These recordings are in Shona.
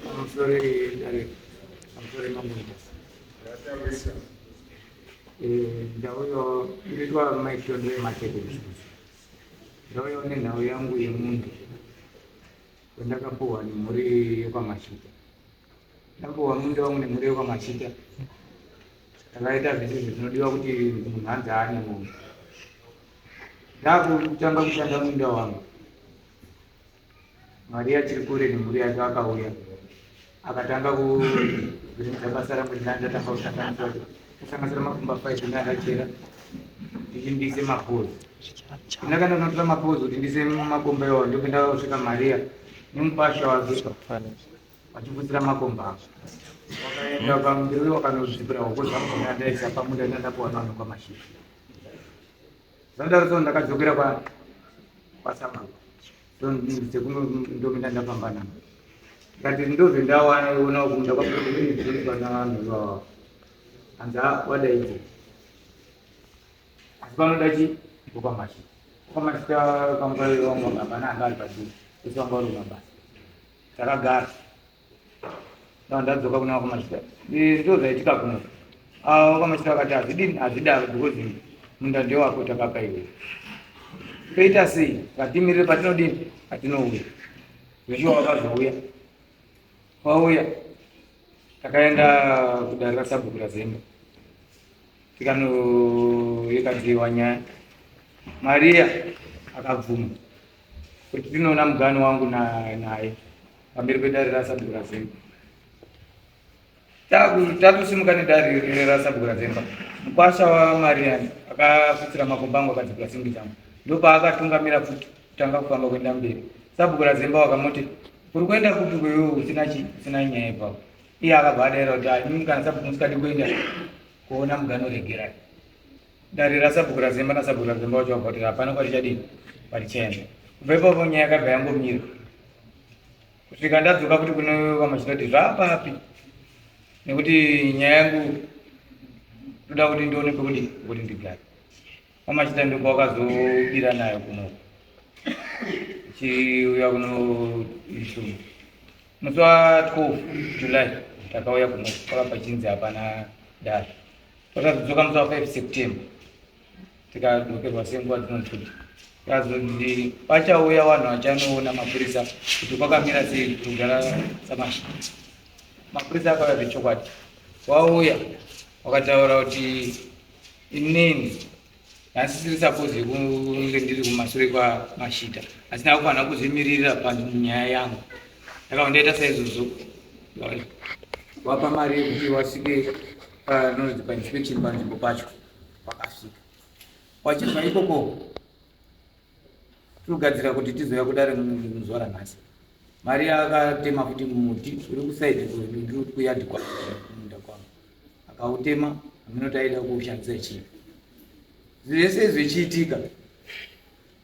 Pamusoro dare, pamusoro mambo Mutasa. Ndauya ndinoitwa Mike Tondwe Makete. Ndauyawo nenhau yangu yemundu wandakapuhwa nemhuri yekwaMashita. Ndapuhwa munda wangu nemhuri yekwaMashita. Ndakaita zvese zvinodiwa kuti munhu anzi aane mombe. Ndakutanga kushanda munda wangu. Maria chiri kure nemhuri yake akauya akatanga kuvhiringidza basa rangu ndinanga ndatanga kushanda musi wacho kusanganisira makumba 5 ndanga ndachera ndichindise mapozi ndinaka ndanotora mapozi kuti ndise makomba iwawo ndopinda kusvika Maria nemukwasha wake vachifutsira makomba avo wakaenda pamberi wakanozvipira hoko zvangu ndandaisa pamunda ndandapuwa navanhu kwamashira Zvadaro so ndakadzokera kwa kwaSabhuku. So sekuno ndominda ndafamba navo. Ndikati ndozvendawana iona kumunda kwakunoitwa navanhu ivava. Hanzi ah wadaidza. Asi panoda chi kwamashita. Kwamashita kamukare wangu hapana anga ari padhuze. Ese wanga uri mabasa. Takagara. Ndadzoka kuna vakwamashita ndo zvaitika kuno. Ah, vakwamashita vakati hazvidini hazvidaro because munda ndewako takapa iwe. Toita sei? Ngatimirire patinodini patinouya. Zveshuwa vakazouya. Vauya takaenda kudare rasabhuku raZemba tikanoyekadziwa nyaya. Maria akabvuma kuti tinoona mugano wangu naye pamberi pedare rasabhuku Razemba. Tatosimuka nedare rasabhuku Razemba, mukwasha waMariani akafutsira makomba angu akadzipura simbi dzangu, ndopaakatungamira futi kutanga kufamba kuenda mberi. Sabhuku Razemba wakamuti uri kuenda kupi kwewe usina chi usina nyaya ipapo. Iye akabva adaira kuti imimi kana sabhuku musikadi kuenda kuona mugano regerai. Dare rasabhuku Razemba nasabhuku Razemba wacho vabva kuti hapana kwatichadini kwatichaenda. Kubva ipapo nyaya yakabva yangomira kusvika ndadzoka kuti kune vamachida kuti zvapapi nekuti nyaya yangu ndoda kuti ndione pekuti kuti ndigare. Vamachida ndipo wakazobira nayo kuno chiuya kuno Ishuma musi wa 12 July takauya kuno kwaka pachinzi hapana dare. Takazodzoka musi wa 5 September tikadokerwa senguva dzinonzi tikazonzi pachauya vanhu vachanoona mapurisa kuti kwakamira sei kugara samasha. Mapurisa akauya zvechokwadi, wauya wakataura kuti inini handisisiri suppose yekunge ndiri kumasure kwamashita asi ndakufanira kuzvimiririra panyaya yangu. Ndakabva ndaita saizvozvo, wapa mari yekuti wasvike panonzi painspection panzvimbo pacho wakasvika wachibva ikoko tirikugadzira kuti tizouya kudare muzuva ranhasi. Mari akatema futi muti uri kusaidi kuyadhi kwamunda kwangu akautema aminoti aida kuushandisa chii zvese zvichiitika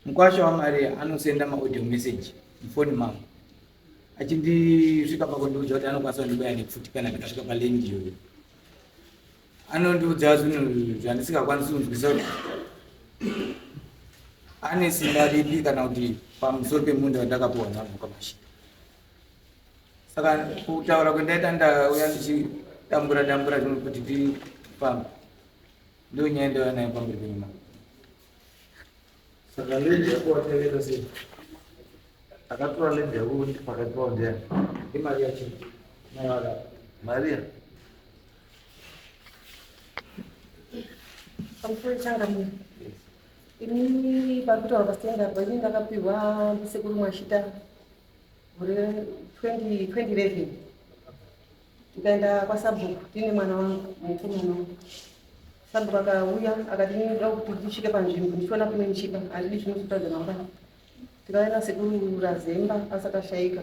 mukwasha wamaria anosenda maaudio message mufoni mangu achindisvika pakundiudza kuti anokwanisa kundibaya nepfuti kana ndikasvika paland iyoyo anondiudza zvinhu zvandisingakwanisi kunzwisa kuti ane simba ripi kana kuti pamusoro pemunda wandakapuwa navanhu kwamashika saka kutaura kwendaita ndauya ndichidambura dambura zvinhu kuti tifambe ndo nyaya ndauya nayo pamberi penyu mama Saka land yako wakaenda sei? Akatora land yako pakati pavo ndiani? NdiMaria chete. Mai vakapa. Maria. Pamusoro changamire. Ini pari kutaura pasitenga apa ini ndakapihwa ndisekuru Mwashita gore 2011 tikaenda kwasabhuku tiine mwana wangu mukomana wangu. Sabhuku akauya akati ndinoda kuti ndisvike panzvimbo ndichiona kune muchipa handidi zvinozotadza mangwana. Tikauya nasekuru Razemba asati ashaika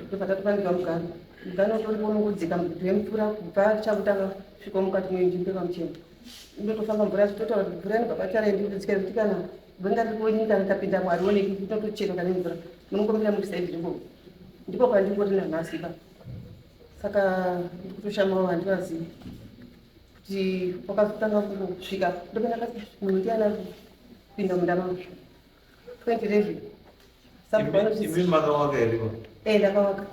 ndobva tatopandirwa mugano. Mugano utoripo unongodzika muguti wemvura kubva chakutanga kusvika mukati mwenzvimbo yepamuchena. Inotofamba mvura yacho totaura kuti mvura inobva patara ndinotodzika nekuti kana gwenga riri kunyika rikapinda harioneki rinotochenoka nemvura munongomira muri saidi riko. Ndipo pandingori nanhasi ipapo. Saka ndikutoshamawo handivazivi kuti wakazotanga kusvika ndopendakati munhu ndiani ari kupinda munda mangu 2011. Imi makawaka here? Eh, ndakawaka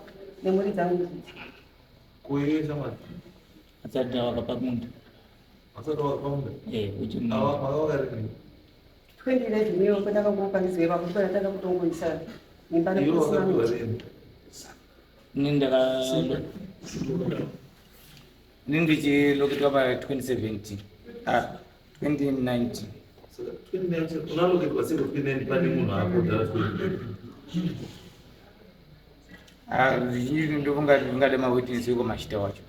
nemhuri dzangu idzi. Kuiwe shamwari? Asati ndawaka pamunda. Asati waka pamunda? Eh, uchi Makawaka rini? 2011 iyo pandakangouka ndizive papo ndipo ndatanga kutongoisa imba Iwe nekusima wakapiwa miti. rini? Ini ndaka ini ndichiloketwa pa 2017, ah, 2019. Saka 2019 unaloketwa sei 2019 pane munhu akudhara 2011? Ah, zvizhinji ndofunga ndingade mawitness eko mashita wacho.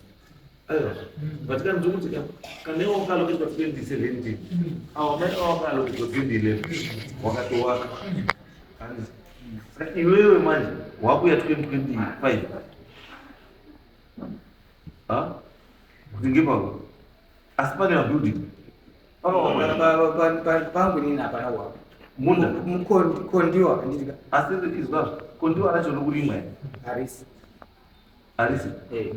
Aiwa, but kana ndikuti kana iwe wakaloketwa 2017, awa mai wakaloketwa 2011, wakatowaka. Handiti? Saka iwewe manje wakuya 2025. Ha? Kuti ngepako. Asi pane mabuilding. Pakawakwa. Pangu nini hapana wako. Munda. Kondiwa handitika. Asi izvazvo, kondiwa racho rikurimwa here? Harisi. Harisi. Eh.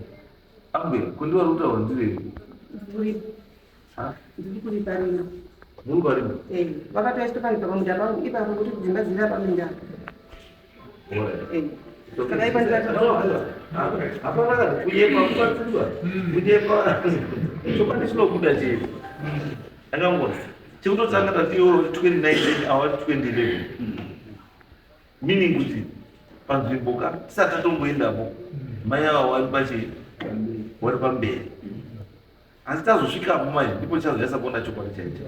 Ambuya, kondiwa rikutaura ndirei? Ha? Ndiri kuripa rino. Muri kuparima? Eh, vakatouya chitopanipa pamunda pangu ipapo kuti dzimba dziri pamunda. Alright. Eh. Saka ipa ndikati Hapana kana kunyepa kubatsirwa. Kunyepa chokwadi chinobuda chete. Akangona. Chekutotanga tatiyo 2019 awa 2011. Meaning kuti panzvimbo ka tisati tatomboendapo mai ava wari pachi wari pamberi. Asi tazosvikapo manje ndipo chazonyatsa kuona chokwadi chaicho.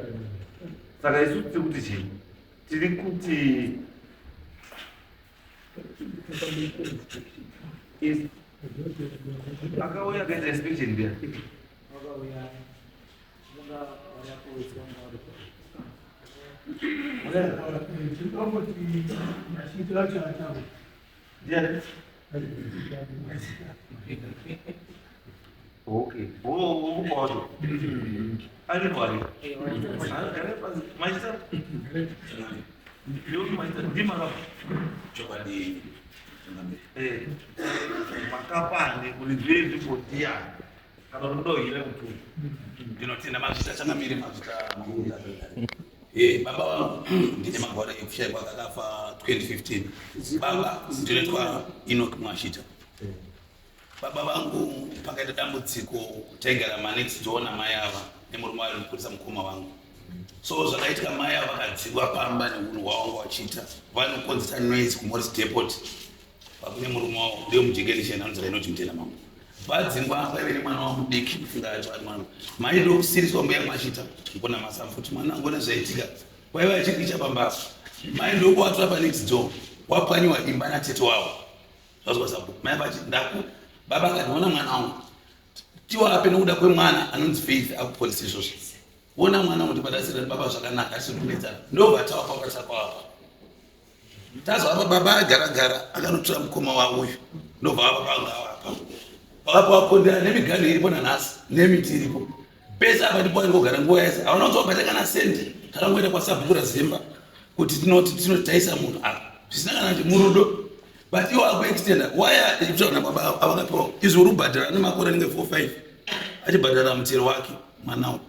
Saka isu tiri kuti chii? Tiri kuti akauya akaita inspection ndiya. Ndiani? Okay. Oh, oh, oh. Aripo aripo. Maita. Ndiyo maita ndima kapa. Chokwadi. Eh. Makapande kuri zvezvi ndiani. Kana unoda kuhira mutumbi. Ndinotenda mazvita changamire, mazvita makunda. Eh, baba vangu ndine magwara ekushayikwa kakafa 2015. Baba ndinoitwa Enoch Mwashita. Baba vangu pakaita dambudziko, taigara manext door namai ava nemurume wavo mupurisa mukoma vangu. So zvakaitika, mai ava vakadzingwa pamba neunhu hwavanga vachiita, vanokonzesa noise kuMorris Depot pakune murume wavo ndiyo mujekenisheni anonzi Rainoti Mutena. Mambo vadzingwa, vaive nemwana wavo mudiki mufunga acho ari mwana. Mai ndokusiriswa mbuya Mwachita ngona masamfuti mwana ngona zvaitika waiva achikicha pamba apa. Mai ndokuvatora panext door, wapwanyiwa imba natete wavo. Zvazwa sapo mai vati ndaku baba akati ona mwana wangu tiwape nokuda kwemwana anonzi Faith akupolisi izvozvo. Ona mwana kuti padasira baba zvakanaka atisi kunetsana, ndobva tawapa ukasakawapa tazovapa. Baba agara gara akanotora mukoma wavo uyu, ndobva vapa pangawapa vakapaakondera nemiganho iripo nanhasi nemiti iripo pese apa ndipo aingogara nguva yese. Havana kuzobata kana sendi. Takangoenda kwasabhuku raZimba kuti tinoti tinoti taisa munhu apa zvisina kana kuti murudo, but iwo akuextenda waya ichitaura baba avakapiwa izvo uri kubhadhara nemakore anenge 4 5 achibhadhara mutero wake mwana uyu.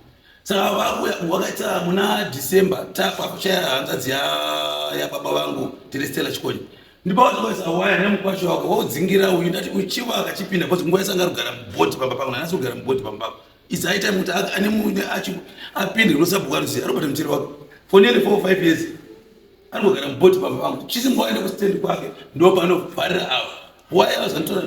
Saka vakuya wakaita muna December tapakuchaya hanzvadzi yababa vangu Terestela Chikonyi, ndipo vakaisa waya nemukwasho wako waudzingira uyu. Ndati uchiva akachipinda because nguva yese anga kugara mubhodhi pamba pangu, nanasi kugara mubhodhi pamba pako is high time kuti ane munhu apinde kunosabhuku anoziva arikubata mutero wako for nearly 4 5 years ari kugara mubhodhi pamba pangu. Chisi nguva aende kustendi kwake ndo panovharira ava waya vazvanotora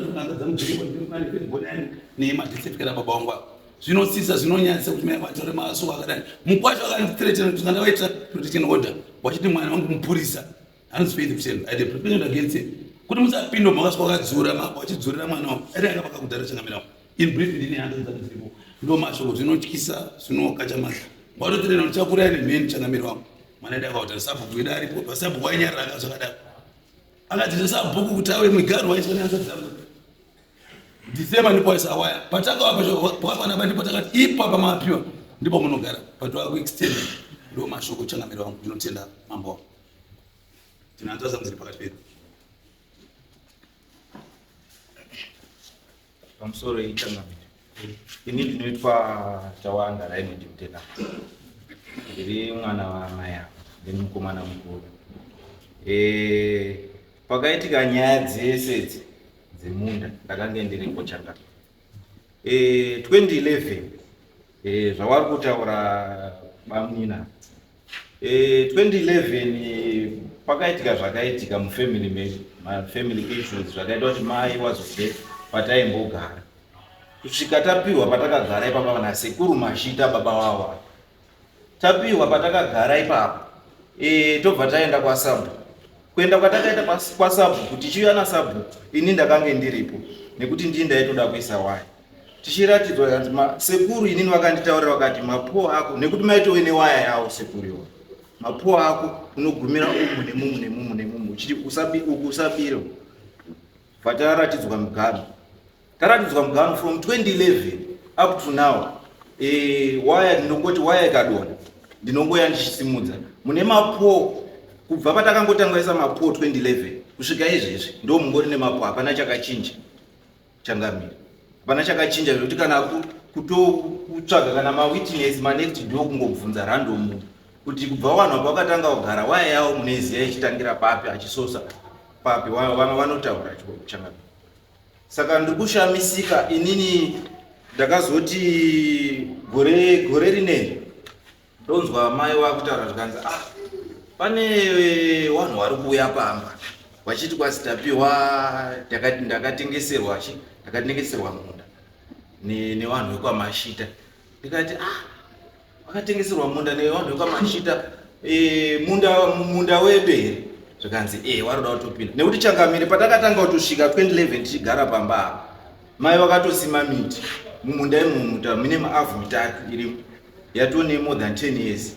nemadecertificate ababa vangu ava. Zvinosisa, zvinonyadzisa kuti mai vatore masuwa akadai. Mukwasho akandithreatena kuti kana vaita protection order wachiti mwana wangu mupurisa anonzi Faith Kuchena aite protection against him kuti musapinda makasvika wakadzura wachidzurira mwana wangu ari akapaka kudhara changamira. In brief, ndini hanza dziripo ndo mashoko. Zvinotyisa, zvinokachamasa, watotirena kuti chakurai nemheni changamira wangu. Mwana enda akauta sabhuku wedu aripo pasabhuku wainyarira aka zvakadaro akati sabhuku kuti ave migaro waiswa nehanza dzangu. December ndipo waisa waya patakavapa pakafana, ndipo takati ipapa mapiwa ndipo munogara patwakuextend. Ndo mashoko changamiro wangu. Ndinotenda mambo wangu, tinanzwa zangu dziri pakati pedu. Pamusoro ichangamire. Ini ndinoitwa Tawanda Raymond Mutenda. Ndiri mwana wamai ava, ndini mukomana mukuru. Pakaitika nyaya dzese idzi dzemunda ndakange ndiripo changamire. 2011 zvavari kutaura bamunina, 2011 pakaitika zvakaitika mufamily medu, mafamily issues, zvakaita kuti mai wazobve pataimbogara kusvika tapiwa patakagara ipapa nasekuru Mashita, baba wavo. Tapiwa patakagara ipapo, tobva taenda kwasabhuku. Kuenda kwatakaita kwasabhuku, tichiuya nasabhuku, ini ndakange ndiripo nekuti ndii ndaitoda kuisa waya. Tichiratidzwa kanzi sekuru inini vakanditaurira vakati mapuo ako, nekuti maitove newaya yawo sekuru iwo, mapuo ako unogumira umu nemumu nemumu nemumu, uchiti uku usabire. Bva taratidzwa mugano, taratidzwa mugano from 2011 up to now. Waya ndinongoti waya ikadonha ndinongoya ndichisimudza mune mapuo. Kubva patakangotanga isa mapuo 2011 kusvika izvezvi ndo mungori nemapuo, hapana chakachinja changamire, hapana chakachinja, zvekuti kana kutokutsvaga kana mawitness manext door kungobvunza random kuti kubva vanhu apa vakatanga kugara waya yavo munoiziva ichitangira papi achisosa papi, vanotaura changamire. Saka ndiri kushamisika inini. Ndakazoti gore rineri ndonzwa mai vakutaura zvikanzi, ah, pane vanhu vari kuuya pamba vachiti kwasi tapiwa, ndakatengeserwa chi ndakatengeserwa munda nevanhu vekwaMashita. Ndikati, ah, vakatengeserwa munda nevanhu vekwaMashita, munda wedu here? Zvikanzi waroda kutopinda nekuti changamire patakatanga kutosvika 2011 tichigara pamba apa, mai vakatosima miti mumunda imomo, mune maavhu mitatu irimo yatone more than 10 years.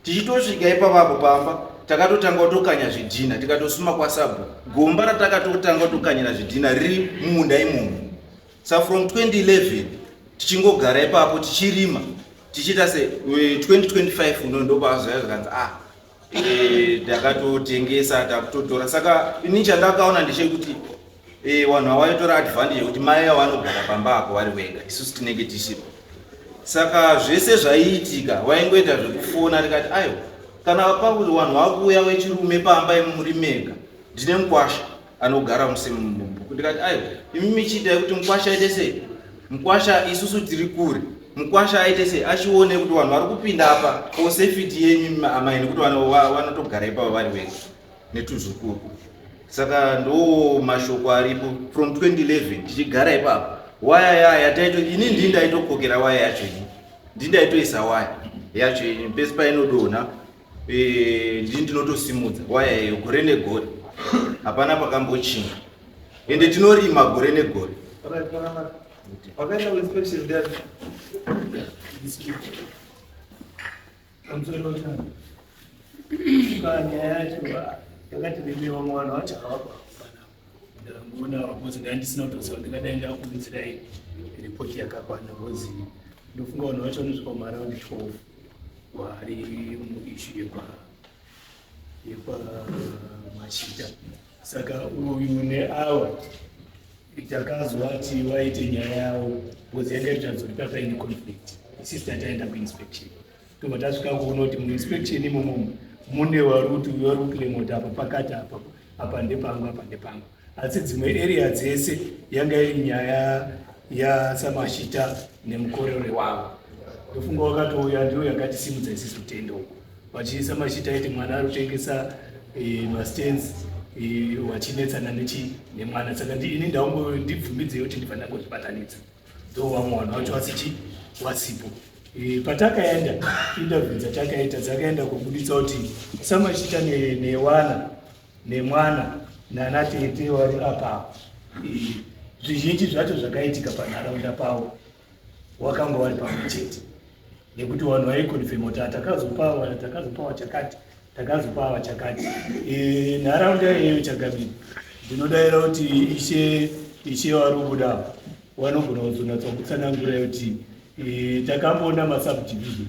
Tichitosvika ipapapo pamba takatotanga kutokanya zvidhina, tikatosuma kwasabhu. Gomba ratakatotanga kutokanyira zvidhina riri mumunda imomo. Sa from 2011 tichingogara ipapo tichirima tichiita se 2025 uno ndopazoya zvikanzi, ah, ndakatotengesa, takutotora. Saka ini chandakaona ndechekuti vanhu havaitora advantage yekuti mai avo vanogara pamba apo vari vega, isusu tinenge tisipo. Saka zvese zvaiitika vaingoita zvekufona. Tikati aiwa, kana pakuti vanhu vakuuya vechirume pamba imi muri mega, ndine mukwasha anogara musemubhuku. Ndikati aiwa, imi michiitai kuti mukwasha aite sei, mukwasha isusu tiri kure, mukwasha aite sei, achione kuti vanhu vari kupinda apa for safety yenyu amai, nekuti vanotogara ipapo vari vega netuzukuru. Saka ndo mashoko aripo from 2011 tichigara ipapo. Waya yaya taito, ini ndii ndaitokokera waya yacho, ini ndii ndaitoisa waya yacho ini. Pese painodonha ndii ndinotosimudza waya iyo gore negore, hapana pakambochinja, ende tinorima gore negore. Alright, zvakanaka. Wakaenda kuinspection ndiani? Pamusoro wetano nyaya yacho yakati rimwe, vamwe vanhu vacho havapa ndangoona because ndandisina kutoziva, ndingadai ndakuunzirai ripoti yakakwana, because ndofunga vanhu vacho vanosvika kumaaround 12 vari muissue yekwaMashita. Saka uyu neawa takazwati vaite nyaya yavo because yanga iri kuti paine conflict. Isusu tataenda kuinspection, tobva tasvika kuona kuti muinspection imomo mune vari kuti uyu vari kuclaim kuti apa pakati apa, apa ndepangu, apa ndepangu, asi dzimwe area dzese yanga iri nyaya yaSamashita nemukorore wavo. Ndofunga wakatouya ndiyo yakatisimudza isusu kutenda uko vachiisa Mashita aiti mwana ari kutengesa mastands, vachinetsana nechi nemwana. Saka ini ndaungo ndibvumidzei kuti ndibva ndangozvibatanidza, ndo vamwe vanhu vacho vasichi wasipo. Patakaenda interview dzatakaita dzakaenda kubuditsa kuti Samashita newana nemwana nana tete vari apa, zvizhinji zvacho zvakaitika panharaunda pavo wakanga wari pamwe chete, nekuti vanhu vaikonfirma kuti takazopawa, takazopawa chakati, takazopawa chakati. Nharaunda iyoyo chakamira, ndinodayira kuti ishe vari kubuda vanogona kuzonatsa kutsanangura kuti takamboona masubdivision,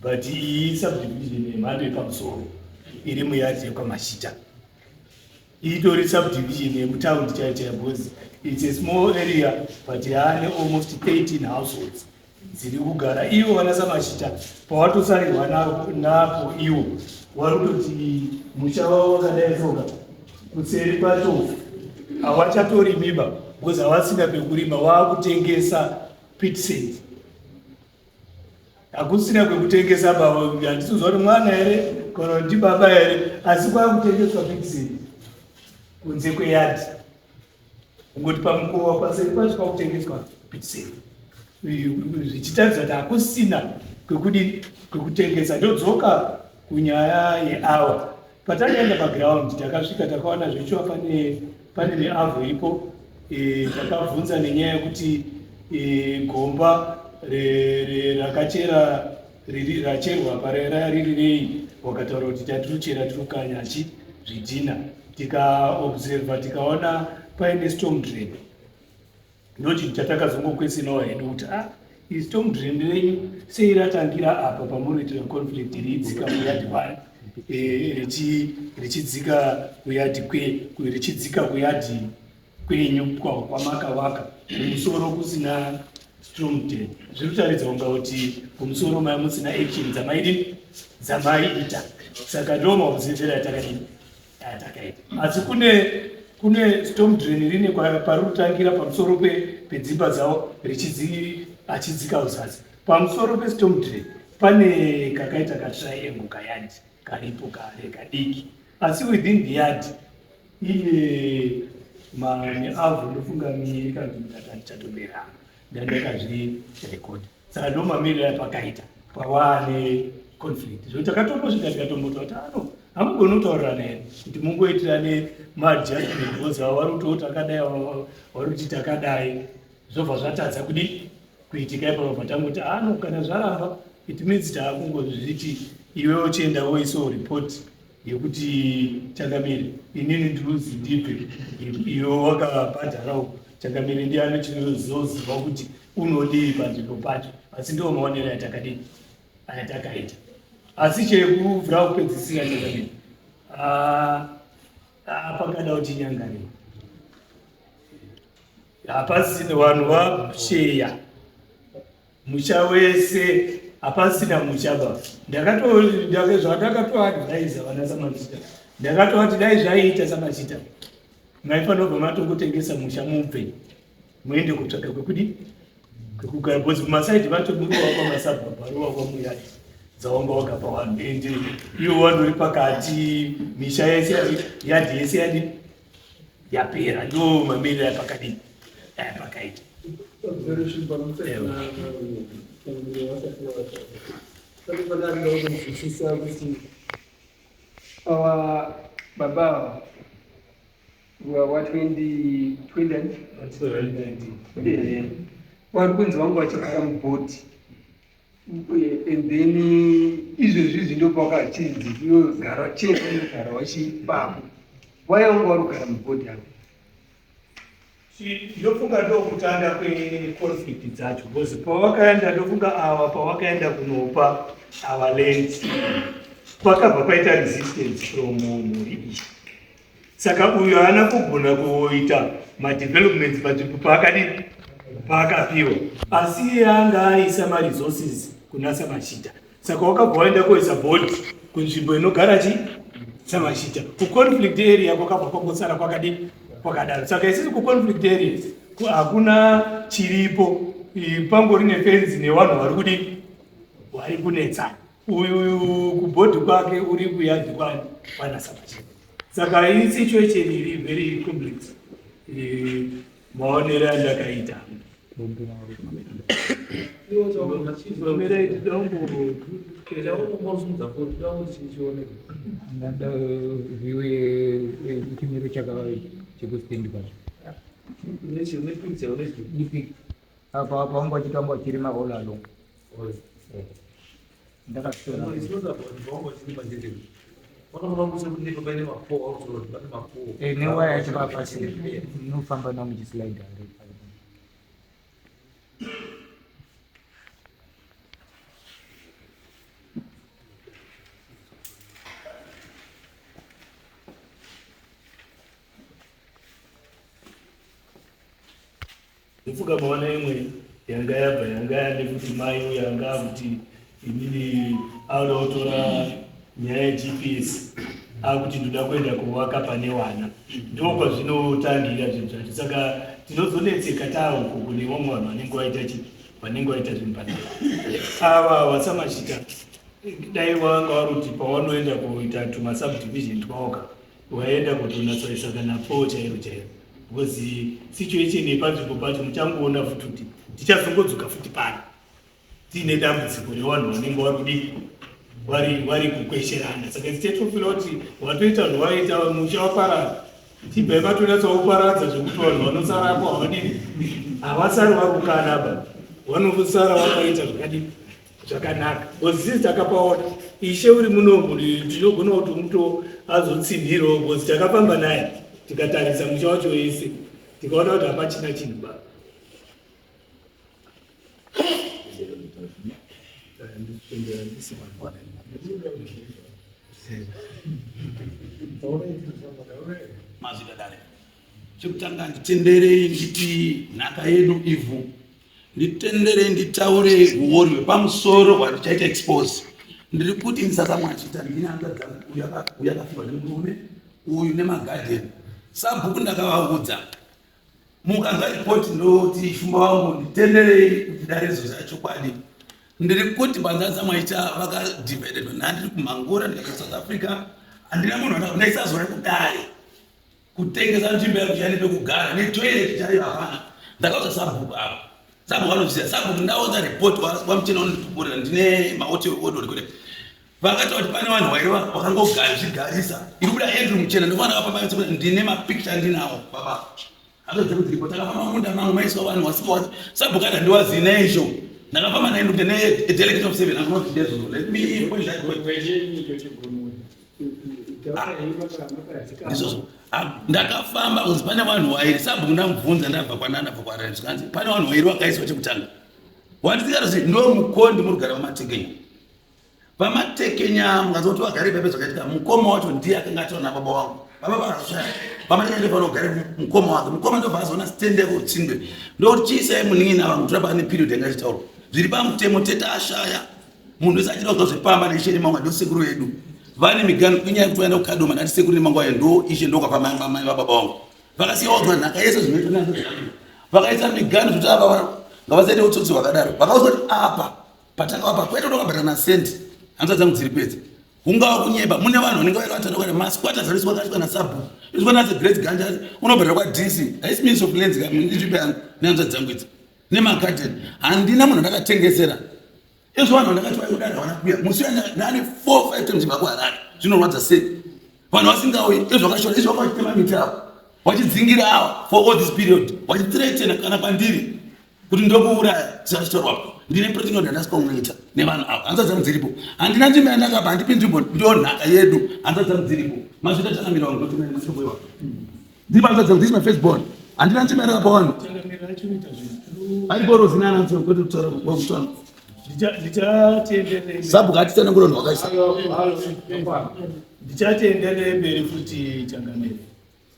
but iyi subdivision yemhando yepamusoro iri muyadhi yekwaMashita, itori subdivision yemutaundi chaiyo chaiyo, because It's a small area but yaane almost 13 households dziri kugara ivo vana Samachita. Pawatosarirwa napo ivo vari kutoti musha wavo wakadai soka kuseri kwacho hawachatorimiba because havasina pekurima, waakutengesa pit sand, hakusina kwekutengesa baba. Handisiziva kuti mwana here kana kuti baba here, asi kwakutengeswa pit sand kunze kweyadhi, kungoti pamukova paseri pacho kwakutengeswa pit sand, zvichitaridza kuti hakusina kwekudi kwekutengesa. Ndodzoka kunyaya yeawa. Patakaenda paground, takasvika takaona zvechiwa pane neavhu iripo. Takabvunza nenyaya yekuti gomba rakachera racherwa parera riri rei. Wakataura kuti tatiri tiri kukanya chi zvidhina. Tikaobserva, tikaona paine storm drain. Ndochinhu chatakazongokwesinawo hedu kuti ah, storm drain renyu sei ratangira apa pamuri kuitira conflict, riidzika kuyadhi one, richidzika kuyadhi richidzika kuyadhi kwenyu kwamakavaka kumusoro kusina storm drain. Zviri kutaridza kunga kuti kumusoro maya musina action dzamaidini dzamaiita. Saka ndo maobservero atakadini atakaita, asi kune storm drain rine pari kutangira pamusoro pedzimba dzavo achidzika uzasi. Pamusoro pestorm drain pane kakaita katriangle kayadhi karipo kare kadiki, asi within the yard ine neavhu ndofunga miri kana kuti mitatu chatoberana ndandakazvirekodha. Saka ndo mamiriro apakaita pawaane conflict, zvokuti takatombosvika tikatomboti kuti ano hamugoni kutaurirana here kuti mungoitirane maadjustment, because ava vari kutoti takadai, vari kuti takadai, zvobva zvatadza kudi kuitika ipapo. Patangoti ano kana zvaramba, it means taakungozviti iwe uchienda woisawo report yekuti changamire, inini ndiruzi ndibve, iwe wakabhadharawo. Changamire ndiye anochizoziva kuti unodii panzvimbo pacho, asi ndiwo maonero atakadii ayatakaita. Asi chekuvhura kupedzisira, changamire, pakada kuti nyangarei hapasina vanhu vasheya musha wese, hapasina musha ba. Zvandakatoadvaisa vana Samachita, ndakatovati dai zvaiita Samachita maifanira kubva matongotengesa musha, mubve muende kutsvaga kwekudi kwekugara, because kumasaidhi vacho muri wakwa masabhabha ari wakwa muyadhi dzawanga wakapa vanhu, ende ivo vanori pakati, misha yese, yadhi yese yadi yapera. Ndo mamiriro ayapakadini ayapakaita. Observation pamusana vasati vataura. Pane pandanoda kunzwisisa kuti ava baba ava wa 2020 vari kunzi vanga vachigara mubhodhi, and then izvezvi izvi ndopakachinzi gara chienda wachipapo wai vanga vari kugara mubhodhi avo. Ndofunga ndokutanga kweconflict dzacho, because pavakaenda, ndofunga ava pavakaenda kunopa ava land, kwakabva kwaita resistance from mhuri iyi. Saka uyu haana kugona kuita madevelopments panzvimbo paakadini paakapiwa, asi iye anga aisa maresources kuna Samachita. Saka wakabva waenda koisa bhodhi kunzvimbo inogara chi Samachita. Kuconflict area kwakabva kwangosara kwakadini kwakadaro. Saka isisi kuconflict area hakuna chiripo, pangori nefenzi nevanhu vari kudini vari kunetsana. Uyu kubhodhi kwake uri kuyadhi kwani kwana Samachita. Saka iyi situation iri very complex, maonero andakaita. Mirai, tidambo Ndada viwe chimiro chekustendi kwacho. Ipi apa pawanga uchitamba uchirima all along. Ndakatora. Newaya yacho papasi inofamba nao muchislide. Ndofunga maona imwe yanga yabva yanga yane kuti mai uyo anga akuti inini auda kutora nyaya yeGPS akuti ndoda kuenda kuvaka pane wana. Ndokwazvinotangira zvinhu zvacho, saka tinozonetseka tauko kune vamwe vanhu vanenge vaita chi vanenge vaita zvinhu panapa. Ava vasamachita dai vanga vari kuti pavanoenda kuita tumasubdivision twaoka waenda kutonatsoisa kana po chairo chairo, because situation yepanzvimbo pacho muchangoona futi kuti tichazongodzoka futi pano tiine dambudziko revanhu vanenge vari kudii, vari kukwesherana. Saka tichatofira kuti watoita zvawaita, musha waparara, chibva matonatsa zvekuti vanhu vanosarapo havadini, havasari vari kukanaba, vanosara vakaita zvakadini, zvakanaka, because sisi takapaona ishe uri munomu, tinogona kuti muto azotsinhirawo, because takafamba naye tikatarisa musha wacho wese, tikaona kuti hapachina chinhu ba. Mazvita dare. Chekutanga, nditenderei nditi nhaka yedu ivhu. Nditenderei nditaure uori hwepamusoro hwandichaita expose. Ndiri kuti ndisasamwachita ndine hanzvadzi dzangu, uyu akafiwa nemurume uyu nemagadheni. Sabhuku ndakavaudza, mukanzwa ripoti ndoti shumba wangu, nditenderei kuti dare rizoziva chokwadi. Ndiri kuti banzanza mwaita vakadivided, nhandiri kumhangura, ndikati South Africa handina munhu ndaisazora kudare kutengesa nzvimbo yangu chaiyo pekugara netoilet chaiyo hapana. Ndakaudza sabhuku apa, sabhuku anoziva. Sabhuku ndaudza ripoti wamuchena unondipupurira, ndine mahotel order kuti vakati kuti pane vanhu vairi vakangozvigarisa. Iri kuda Andrew Muchena, ndofanira kafamba, ndine mapicture ndinawo baba atodza kuti ripo. Takafamba munda mangu maiswa vanhu vasiko, sabhuku ati handiwazivi naizvo. Ndakafamba naye ndokuti ne delegate of seven, I'm not ndezvo. Let me point that point. Ndizvozvo. Ndakafamba kunzi pane vanhu vairi, sabhuku ndamubvunza ndabva kwanandabva kwarari, zvikanzi pane vanhu vairi vakaiswa. Chekutanga wandisingatozi ndo mukondi murugara vamatekenya, vamatekenya mukanzwa kuti vagare pepe zvakaitika. Mukoma wacho ndiye akanga ataura nababa wangu, baba vakashaya, vamatekenya ndofanira kugare mukoma wake. Mukoma ndobva azoona stand yako utsingwe, ndokuti chiisai munin'ina vangu tora pane period yanga ichitaurwa zviri pamutemo. Tete ashaya, munhu wese achida kuzwa zvepamba neishe nemangwa, ndo sekuru vedu vane migano. Inyaya yekuti vaenda kukadoma, ndati sekuru nemangwa ayo ndo ishe, ndokwapa mai vababa vangu vakasiya wadzwa nhaka yese zvinoitwa nazvo. Vakaita migano zvekuti ava ngavasaite utsotsi hwakadaro. Vakauza kuti apa patakavapa kwete ndokabhata nasendi. Hanzva dzangu dziri pedzi, hungava kunyeba, mune vanhu vanenge vaita vatatu kana masquatters ariswa akaitwa nasabhuku izwa nazi great ganja unobhadhara kwaDC, haisi Ministry of Lands nzvimbo yangu nehanzva dzangu idzi nemagadheni. Handina munhu andakatengesera izvo. Vanhu vandakati vaikudari havana kuuya musi uya ndane 4 5 times vakuHarare. Zvinorwadza sei vanhu vasingauyi izvo vakashora izvo, vakachitema miti avo vachidzingira ava for all this period, vachithreatena kana kwandiri kuti ndokuuraya zvachitorwapo. Ndine protein order ndasikakunoita nevanhu ava. Hanzva dzangu dziripo, handina nzvimbo yandakapa, handipi nzvimbo, ndo nhaka yedu. Hanzva dzangu dziripo, mazvita changamira wangu, ndotoiwa ndiri hanzva dzangu. This is my first born. Handina nzvimbo yandakapa vanhu aripo rozinana kwete kutaura kutaura. Ndichatienderere. Sabhuku atitsanangura vanhu vakaisa. Ndichatienderere mberi futi changamire,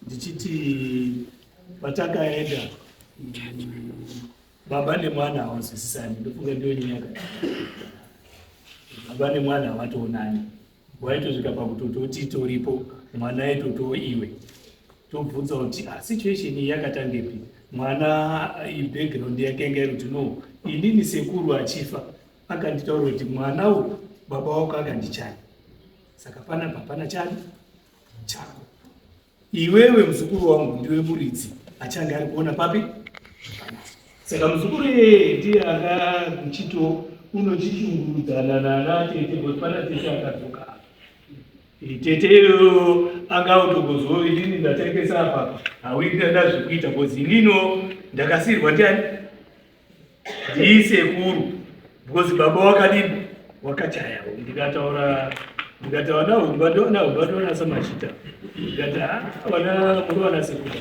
ndichiti patakaenda baba nemwana hawanzwisisani. Ndofunga ndiyo nyaya, baba nemwana havatoonani, waitosvika pakutototi toripo mwana aitoto iwe tobvunza kuti ah, situation iyi yakatangepi? Mwana background yake yanga iri kuti no, inini sekuru achifa akanditaura kuti mwana uyu baba wako akandichaya, saka panapa hapana chani chako, iwewe muzukuru wangu ndiwe muridzi achange ari kuona papi. Saka muzukuru iyeye ndiye anga kuchito unochichungurudzana nana tete, because pana tete akadzoka apa. Tete iyoyo anga autogozo inini ndatengesa apa, hawinda ndazvikuita because inino ndakasiyirwa ndiani, ndisekuru, because baba wakadini, wakachaya. Ndikataura ndikati vana humba ndovana humba, ndovana samachita. Ndikati "Ah, vana muri vana sekuru,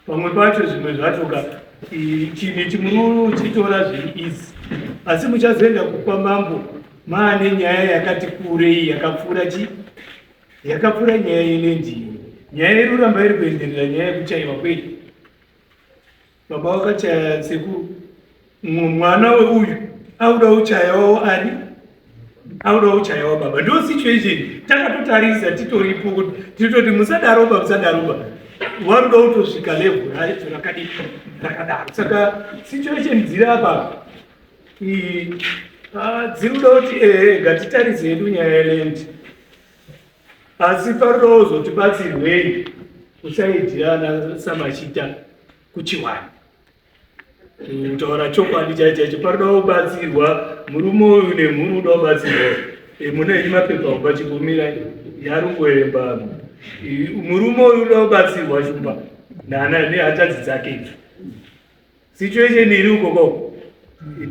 pamwe pacho zvimwe zvacho ka chinhu ichi muri uchitora zviri easy, asi muchazoenda kwamambo maane nyaya yakati kurei, yakapfuura chi yakapfuura nyaya yenendiyo. Nyaya iri kuramba iri kuenderera, nyaya yekuchaiwa kwei. Baba wakachaya sekuru, mwana weuyu auda kuchayawo ani? Auda kuchayawo baba. Ndo situation takatotarisa titoripo kuti titoti musadaroba, musadaroba. Waruda kutosvika level racho rakadii rakadaro. Saka situation dziri apa dziri kuda kuti ehe ngatitarise hedu nyaya yeland. Asi paroda kuzotibatsirwei kusaidhi ana Samachita kuchiwani. Kutaura chokwadi chaicho chaicho paroda kubatsirwa murume uyu nemhuri uda kubatsirwa. Mune henyu mapepa kumba chigumira yarungoemba. Murume uyu uda kubatsirwa shumba nana nehanzvadzi dzake idzo. Situation iri ukoko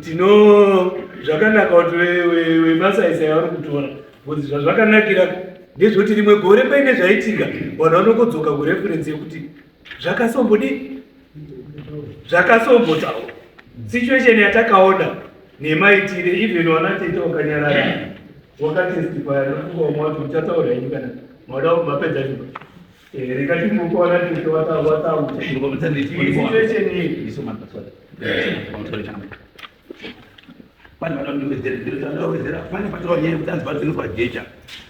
tino zvakanaka kuti vemasaisai vari kutora because zvazvakanakira ndezvekuti rimwe gore paine zvaitika vanhu vanongodzoka kureference yekuti zvakasombodii zvakasombotaura situation yatakaona nemaitire even wana tete wakanyarara wakatestifya nofunga umwe wacho uchataura henyu kana mada mapedza chimba rega chimbopa wana tete wataura situation iyi. Pane vanondowedzera, pane patorwa nyaya yekuti anzi patengeswa jecha.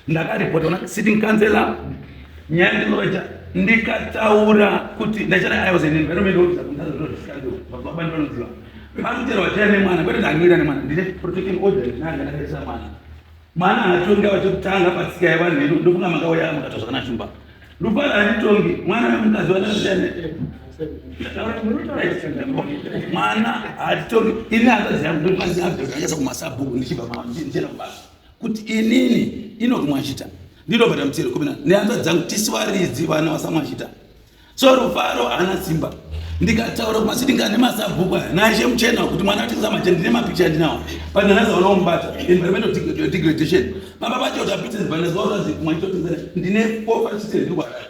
Ndakaripota kuna sitting councillor nyaya ndinoita ndikataura kuti ndachana I was an environment officer baba ndinoziva pakuterwa jecha nemwana kwete ndamira nemwana ndine protecting order ndinanga ndakaisa mwana. Mwana haatongi ava chekutanga patsika yevanhu vedu ndofunga makauya mukataura zvakanaka shumba. Rufaro handitongi mwana wemukadzi wanakasiyana. Mwana hatitongi ini hanzvadzi yangu ndokwanisa ndakaisa kumasabhuku ndichibva ndichienda kubasa kuti inini Enoch Mwachita ndinobhadhara mutero kumina nehanzvadzi dzangu tisu varidzi vana vasaMwachita. So Rufaro haana simba. Ndikataura kumasitting nemasabhuku aya naishe muchena kuti mwana atengesa machena ndine mapicha andinawo but nanhasi hauna kumubata environmental degradation. Baba vacho kuti apite zibhanesi vakuti mwana totengesa ndine 4 5 6 ndiri kuHarare.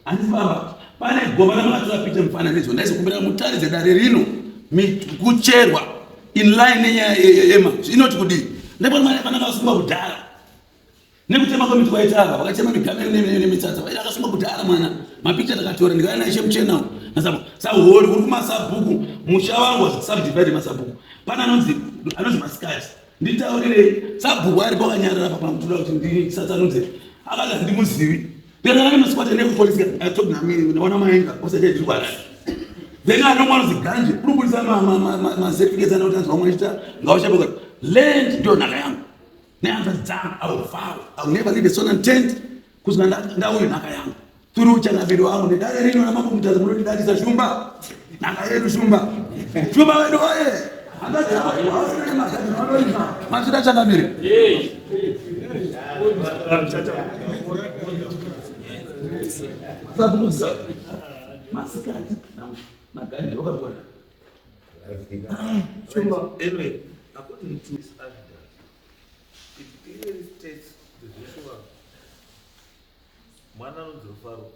Handisi baba pane gomba ramakatora picha mufananidzo ndaizokumbira mutaridze dare rino kucherwa in line nenyaya yema inoti kudii ndapona mwana fanaka asungwa kudhara nekutema kwemiti kwaita ava vakatema migame nemitsatsa vaita akasungwa kudhara mwana mapicha takatora ndikauya naishe muchena sahori uri kumasabhuku musha wangu wasubdivide masabhuku pane anonzi anonzi masikati nditaurirei sabhuku aripo akanyarara papamutoda kuti ndisatsanudze akati handimuzivi ndikatanga nemasikati nekupolisi atobnamwana maenga osachaitirikwarari then anomwa anonzi ganje uri kubudisa macertificates anokuti anzi vamwe achita ngauchapoka land ndio nhaka yangu nehanzvadzi dzangu. I will vow I will never leave a stone unturned kusvika ndauye nhaka yangu turi uchangamiri wangu nedare rino ramambo Mutasa munotidadisa shumba nhaka yedu shumba shumba wedu oye mazvita changamire. Masikati nagandi wakagona. Anyway, according to this affidavit, it clearly states the visual mwana anonzi Rufaro.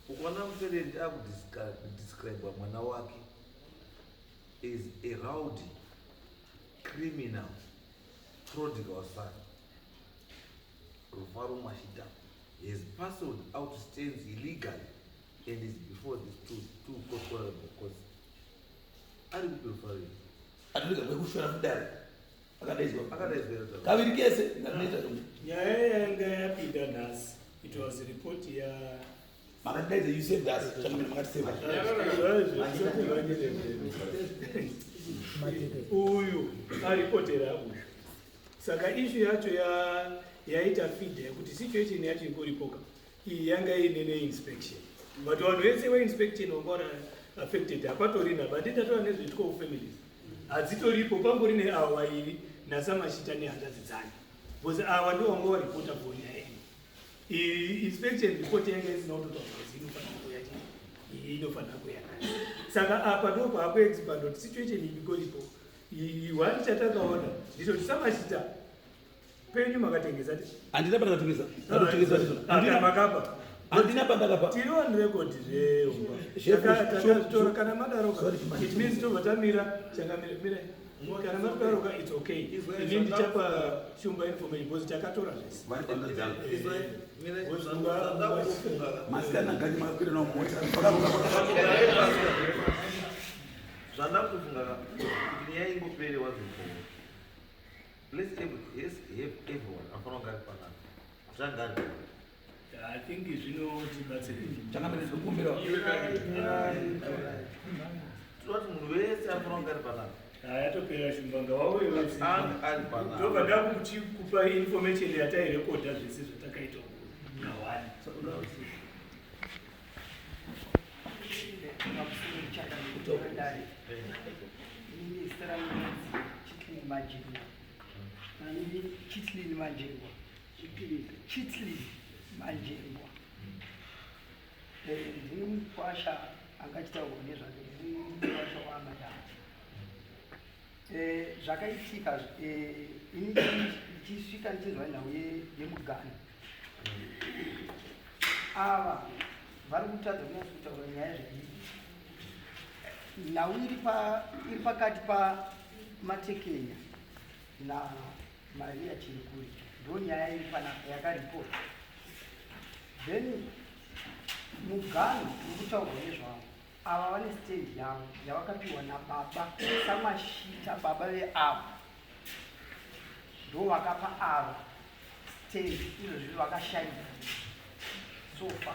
Ukaona muferendi akudescribe mwana wake as a rowdy criminal prodigal son, Rufaro Mwashita has parceled out stands illegally and is before the two honorable courts. Ari kupi Rufaro? Atinoita kwekushora kudare akadaidzwa Akadaidzwa kaviri kese ngatiita zvomu. Nyaya yanga yapinda nhasi, it was report ya Makatidaidza, you saved us chakamira, makatiseva. Uyu aripotera uyu, saka issue yacho yaita feed yekuti situation yacho ingoripoka iyi yanga iine neinspection, but vanhu vese veinspection vanga vari affected hapatorina, but ndataura nezve12 families hadzitoripo, pangori neavo vairi naSamashita nehanzvadzi dzake, because ava ndo vanga varipota for nyaya iyi. Inspection report yanga isina kutotaura kuti inofanira kuya chii, iyi inofanira kuya. Saka apa ndo paakuexpand kuti situation iyi ikoripo. One chatakaona ndicho kuti Samashita penyu makatengesa Handina pandakatengesa, ndakatengesa ndizvo. Makapa. Handina pandakapa. Tiri on record zveumba. Chef, Takazvitora kana madaro. Sorry, it means tobva tamira chakamira mira. Kana mataruka, it's okay. Ini ndichapa Shumba information because takatora zvese. Vari pando dzangu. Because Masikana gani makakwira nawo mota. Zvandakufunga ka, kuti nyaya ingopere wazimbowo, let's yes, have everyone afanira kunge ari panapa zvanga ari. I think zvinotibatsirei. Changamire, ndikumbira. Tinoda kuti munhu wese anofanira kunge ari panapa. Yatopera, Shumba, ngawauye wese. Anga ari panapa. Ndobva ndakukupa information yatairekodha zvese zvatakaita uku ngawani. Pamusoro chakanakudare, inini zita rangu rinonzi Chitlin Majirwa. Nani? Chitlin Majirwa, Chitlin Majirwa. Ndini mukwasha angachitaurwa nezvake, ndini mukwasha wamadam. Zvakaitika, ini ndichisvika ndichinzwa nhau yemugano, ava vari kutadza kunyatso kutaura nyaya zvaii. Nhau iri pakati pamatekenya naMaria Chirikuri, ndo nyaya iri panapa yakaripota. Then mugano uri kutaurwa nezvavo, ava vane stand yavo yavakapiwa nababa Samashita. Baba veava ndo vakapa ava stand. Izvozvi vakashayika sofa,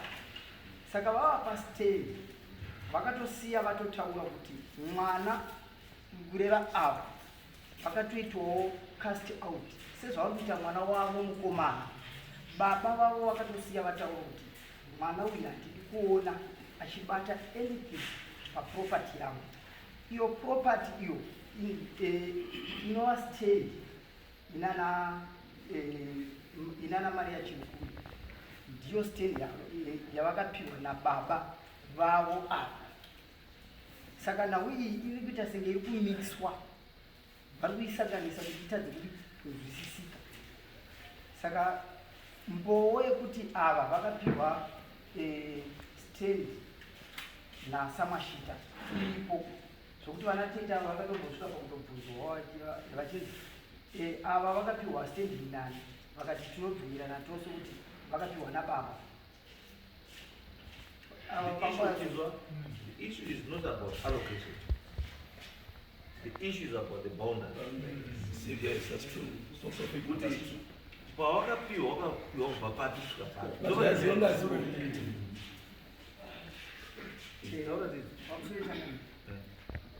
saka vavapa stand, vakatosiya vatotaura kuti mwana, kureva ava, vakatoitwawo cast out sezvavari kuita mwana wavo mukomana. Baba vavo vakatosiya vataura kuti mwana uyu handidi kuona achibata anything paproperty yangu. Iyo property iyo inova stand inana Maria Chirikuri, ndiyo stand yavakapiwa nababa vavo ava. Saka nhau iyi iri kuita senge iri kumixwa, vari kuisanganisa kuti itadze kuti kunzwisisika. Saka mbowo yekuti ava vakapiwa stand naSamashita iripo, zvokuti vana tete ava vakatombosvika pakutobvunzwa vachinzi, ava vakapiwa stand nani? Vakati tinobvumirana tose kuti vakapiwa nababa ava. The issue is not about allocation. The issue is about the boundary. Yes, that's true. So, so people, Kuti that's true. pawakapiwa, wakapiwa kubva papi kusvika papi? Ngazi, ngazi. Taura tete.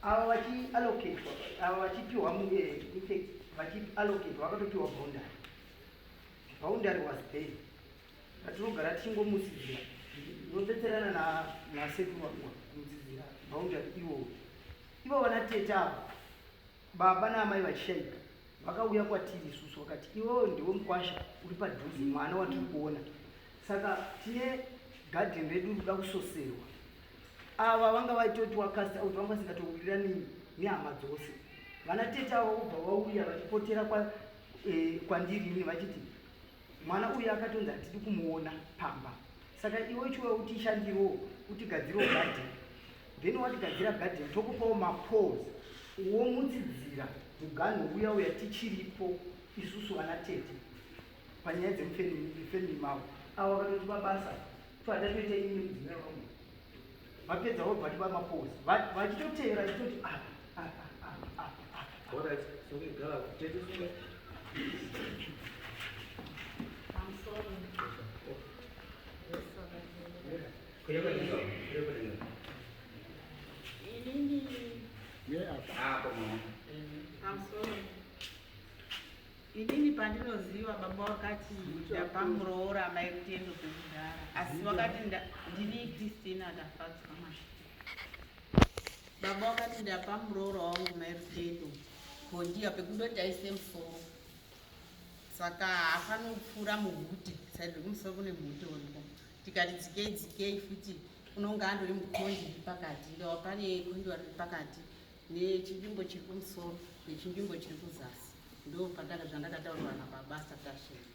Ava vachiallocatwa, ava vachipiwa, infact vachiallocatwa, vakatopiwa boundary. Boundary was there patinogara tichingomusidzira, unobetserana nasekuru wangu kumudzidzira boundary iwowo. Ivo vana tete ava, baba naamai vachishaika, vakauya kwatiri isusu vakati, iwewe ndiwe mukwasha uri padhuze, mwana watiri kuona, saka tine gadheni redu rikuda kusoserwa. Ava vanga vaitoti wacast out, vanga vasingatowirirani nehama dzose. Vana tete ava vobva vauya vachipotera kwandiri ini vachiti mwana uyu akatonzi hatidi kumuona pamba, saka iwe chiuya utishandirewo, utigadzirewo gadheni. Then watigadzira gadheni, tokupawo mapoles, womutsidzira muganhu uya uya tichiripo isusu vana tete panyaya dzemufamily mavo. Avo vakatoti mabasa twatatoita ini mudzimai wangu, vapedza vobva tipa mapoles, vachitotevera vachitoti apa, apa, apa, apa, apa. Alright, sunge gara tete, sunge. I'm sorry. Yes, Kuya. Inini, Apo mama. I'm sorry. Inini pandinoziva baba wakati ndapa muroora mai Rutendo pekugara, asi wakati ndini Christina Tafadzwa Mashita. Baba wakati ndapa muroora wangu mai Rutendo kondiya pekundoti aise musoro, saka haafaniri kupfuura muhute. Side rekumusoro kune muhute uripo. Tikati dzikei dzikei futi, unonga andori mukondi iri pakati. Ndawa pane kondiwa riri pakati nechinzvimbo chiri kumusoro nechinzvimbo chiri kuzasi. Ndo pandaka zvandakataurirwa nababa asati asheka.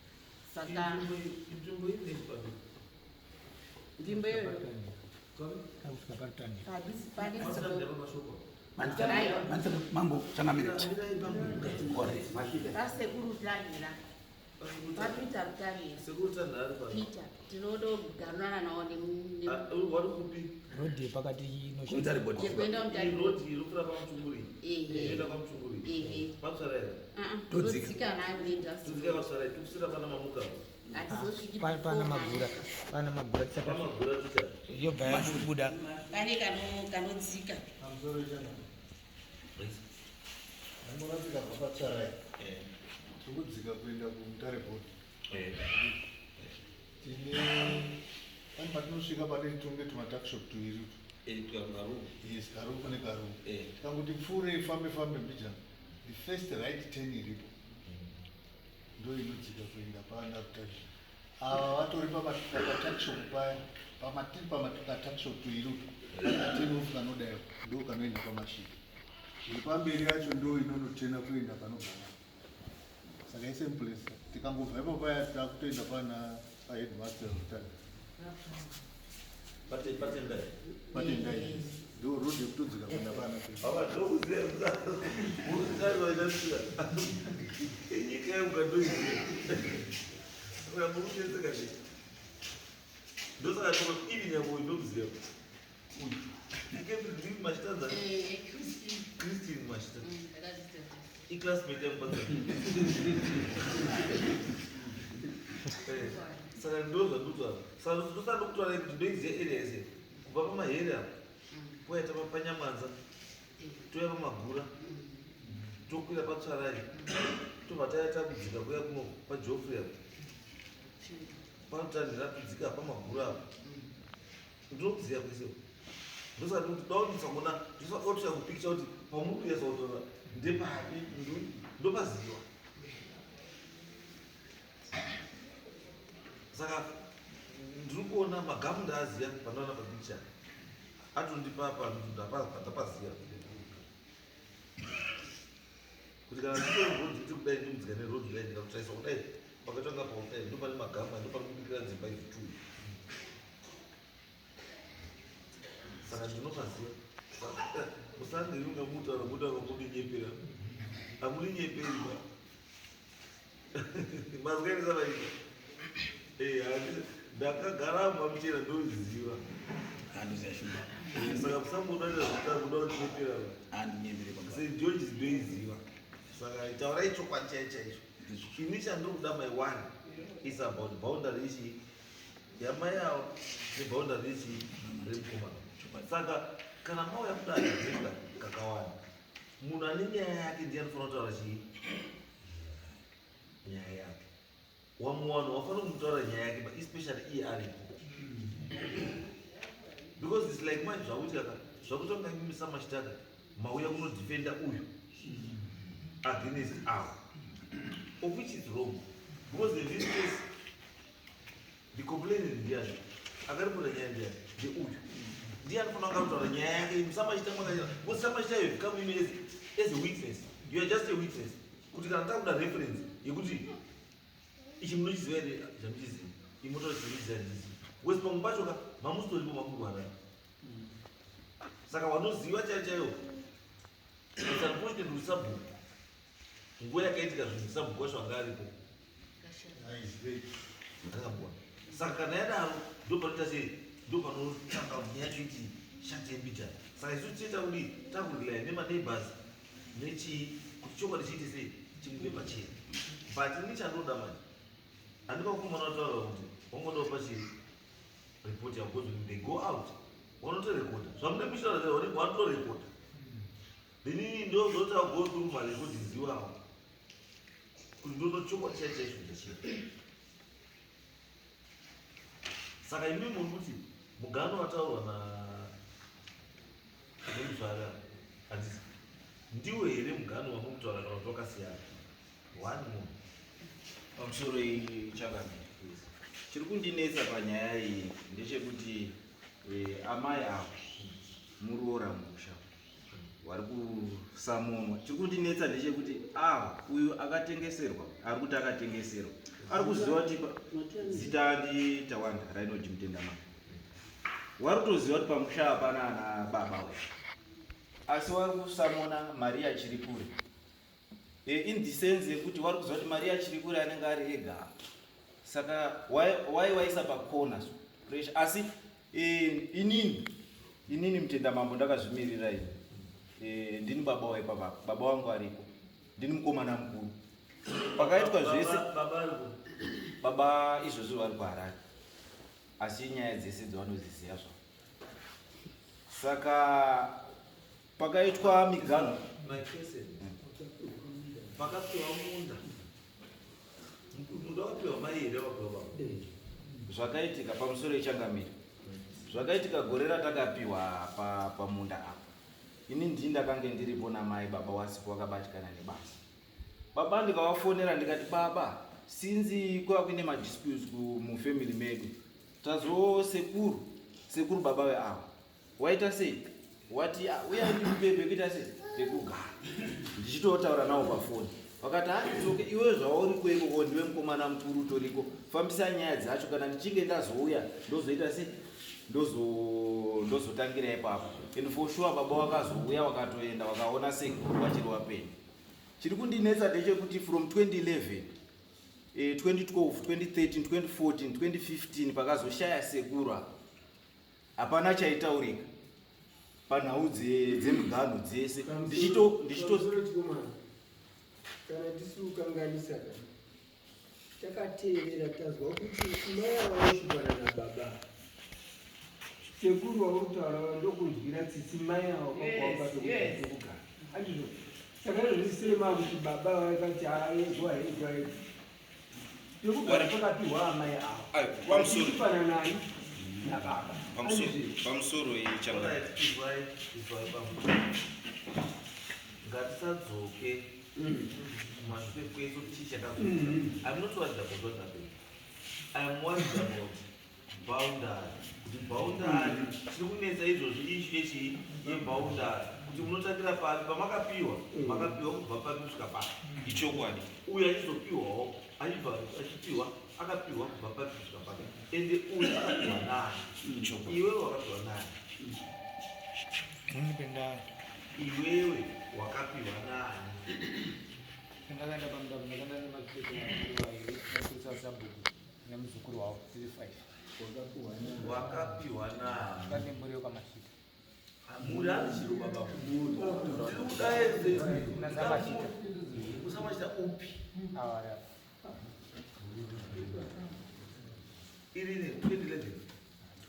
Saka Nzvimbo iri nechipaviri. Nzvimbo iyoyo Sorry? Padhuze pane Masina mashoko. Mambo changamire. Pasekuru Tanhira. PaPeter Rutanhira. Sekuru Tanhira ari pano. Peter, tinodoganana nawo ne Wari kupi? Road yepakati Mutare board. Yekuenda Mutare board. Road iri kwaMutunguri. Ehe. Inoenda kwaMutunguri. Ehe. Patsvarai. Todzika. Todzika nayo neindustry. Todzika patsvarai. Tokusira pana Mamuka. Hatizosviki Pana magura, pana magura tisati Pamagura ticha. yobva yabuda. Pane kanodzika. Ndamboratika papatsvarai. Tikudzika kuenda kuMutare board. Tine pane patinosvika pane tunge tumatakishop tuiri utu. Yes, karuku nekaruku. Tikangoti pfuurei fambe fambe mbijana. The first right turn iripo. Ndo inodzika kuenda pana Rutazvi. Ava vatori pamatakishop paya, pamatiri pamatakishop tuiri utu. Pane off kanodaiwo ndo kanoenda paMashiri. Iri pamberi yacho ndo inonotena kuenda panogara. Saka isame place. Tikangobva ipapo paya takutoenda pana paheadmaster Rutazvi. Patendai. Patendai. Ndo road yekutodzika kuenda pana. Ava ndokuziva murikutarira nyika yangu ndoiziva. Saka murikuneseka nei? Ndosaka toko ili nyambo ndokuziva. Uyu. Ikembi Mashita nzani? Christine. Christine Mashita. Ndakadzidza. Iclassmate yangu pasa. Saka ndo zvandikutaura. Saka ndosaka ndokutaura kuti ndoiziva area yese. Kubva pamahere apa. Poyaita paNyamanza. Touya pamagura. Tokwira patsvarai. Tobva taya takudzika kuya kuno paJoffrey apa. Panotanhira kudzika pamagura apa. Ndinokuziva kwese. Ndosaka ndikuti daundisa kuona ndosaka kupikicha kuti pamuri kunyatsa kutaura ndepapi ndopaziva. Saka ndiri kuona magamu ndaaziya pandaona papikicha. Atondipa pandapaziya. Kuti kana nditori road ndiri kudai ndikudzika neroad kudai ndikakutarisa kudai pakatanga pakudai ndopane magamu ndopane kubikira dzimba idzi tu. Saka ndinopaziva. Musandiringa mutaura mutaura mundinyepera. Hamuninyeperi ba. Mazikainisa vaita. Ndakagara mamuchera ndoziva. Handiziva shumba. Saka musamboda kuda kundinyepera. Handinyeperi baba. St George's ndoiziva. Saka taurai chokwadi chaicho chaicho. Ini chandiri my one is about boundary ichi yamai avo neboundary ichi remukomana. Saka kana mauya kudai dzega kakawanda. Munhu ane nyaya yake ndiye anofanira kutaura chii? Nyaya yake. Wamwe vanhu vafanira kumutaura nyaya yake but especially iye aripo. Because it's like manje zvakuti kaka zvakutonga imisa machitaka mauya kunodefenda uyu against avo. Of which is wrong. Because in this case the complainant ndiani akaripota nyaya ndiani ndeuyu ndiye anofanira kunge kutaura nyaya yake musamachita mwakachena because samachita you come in as a witness. You are just a witness. Kuti kana takuda reference yekuti ichi munochiziva here zvamuchiziva imotaura chimuchiziva ndizi because pamwe pacho ka mamusitoripo makurwara. Saka wanoziva chaiyo chaiyo it's unfortunate kuti sabhuku nguva yakaitika zvinhu sabhuku wacho anga aripo akangwa. Saka kana yadaro ndopanoita sei ndopanotanga kuti nyaya yacho iti shati yembijana. Saka isu tichiita kudii takurely nemaneighbors nechii kuti chokwadi chiite sei chibude pachena. But ini chandoda manje handika kukomana kutaura kuti wangodawo pachii report yako because when they go out vanotorekodha zvamunenge muchitaura vanotorekodha. Then ini ndozota go through marecordings iwawo kuti ndonochokwadi chaicho chaicho chachii. Saka imi muri kuti mugano wataurwa na nemuzvara handisi ndiwo here mugano wamukutaura kana kuti wakasiyana? One munhu. Pamusoro changamire, chiri kundinetsa panyaya iyi ndechekuti amai avo muroora musha vari kusamonwa. Chiri kundinetsa ndechekuti ava uyu akatengeserwa ari kuti akatengeserwa ari kuziva kuti zita ndiTawanda Rainodi Mutendamani wari kutoziva kuti pamusha hapana ana baba uyu. Asi wari kusamona Maria Chirikure. In the sense yekuti wari kuziva kuti Maria Chirikure anenge ari ega. Saka why waisa pakona so pressure asi inini mutenda mambo ndakazvimirira ini. Ndini baba waipapa, baba wangu ariko. Ndini mukomana mukuru. Pakaitwa zvese baba izvozvo vari kuHarare. Asi nyaya dzese dzavanoziziva zvavo. Saka pakaitwa miganho. Pakapiwa munda. Munda wakapiwa mai here wakapiwa baba? Zvakaitika pamusoro yechangamire. Zvakaitika gore ratakapiwa pamunda apa. Ini ndini ndakange ndiripo namai baba wasipo wakabatikana nebasa. Baba ndikavafonera ndikati baba sinzi kwava kuine madisputes mufamily medu. Tazo sekuru baba veava. Waita sei? Wati uya ndikupe pekuita sei? Pekugara. Ndichitotaura navo pafoni. Vakati it's okay, iwe zvauri kuiko ndiwe mukomana mukuru utoriko. Fambisa nyaya dzacho kana ndichinge ndazouya ndozoita sei? Ndozotangira ipapo. And for sure baba wakazouya wakatoenda wakaona sekuru vachiri wapenyu. Chiri kundinetsa ndechekuti from 2011, 2012, 2013, 2014, 2015 pakazoshaya sekuru apa. Hapana chaitaurika panhau dzemiganho dzese. Ndichito kana tisiri kukanganisa ka takateerera tazwa kuti mai ava vaishupana nababa. Sekuru vauri kutaura ndokunzwira tsitsi mai ava kwakugara. Handizvo. Saka izvozvi kuti baba vakati go ahead, go ahead. Pekugara pakapiwa amai ava. Vachishupana nani? Nababa. Pamusoro yechangamire. Ngatisadzoke kumashure kwese kuti chii chakazoitika. I'm not worried about what happened. I'm worried about boundary. Kuti boundary tiri kunetsa izvozvi issue yechii yeboundary. Kuti munotangira papi pamakapiwa, makapiwa kubva papi kusvika papi. Ichokwadi. Uyu achizopiwawo, achibva achipiwa, akapiwa kubva papi kusvika papi. Ende uyu akapiwa nani? Iwewe wakapiwa nani? Iwewe wakapiwa nani? Ndakaenda pamunda ndakaenda nemadzitete sabhuku nemuzukuru wavo tiri 5. Wakapiwa nani? Pane mburi yekwamashita. Muri ari chiro baba. Tiri kudaedze. Nasamashita. Usamashita upi? Awa ya. Iri ne 2011.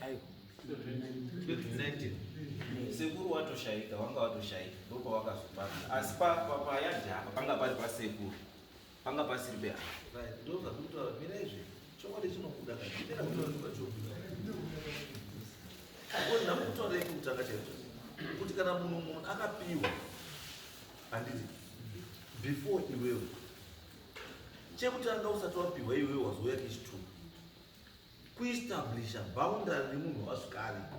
Ayo. 2019. Sekuru watoshaika, wanga watoshaika, ndipo wakazopata. Asi payadhi apa panga pari pasekuru. Panga pasiri pe apa. Right, ndo zvandikutaura mira izvi. Chokwadi chinobuda kana mira kutaura chokwadi chinobuda. Because ndamukutaura kutanga chaizvo. Kuti kana munhu akapiwa handiti before iwewe. Chekutanga usati wapiwa iwewe wazouya kechitu. Kuestablisha boundary nemunhu wasvika aripo.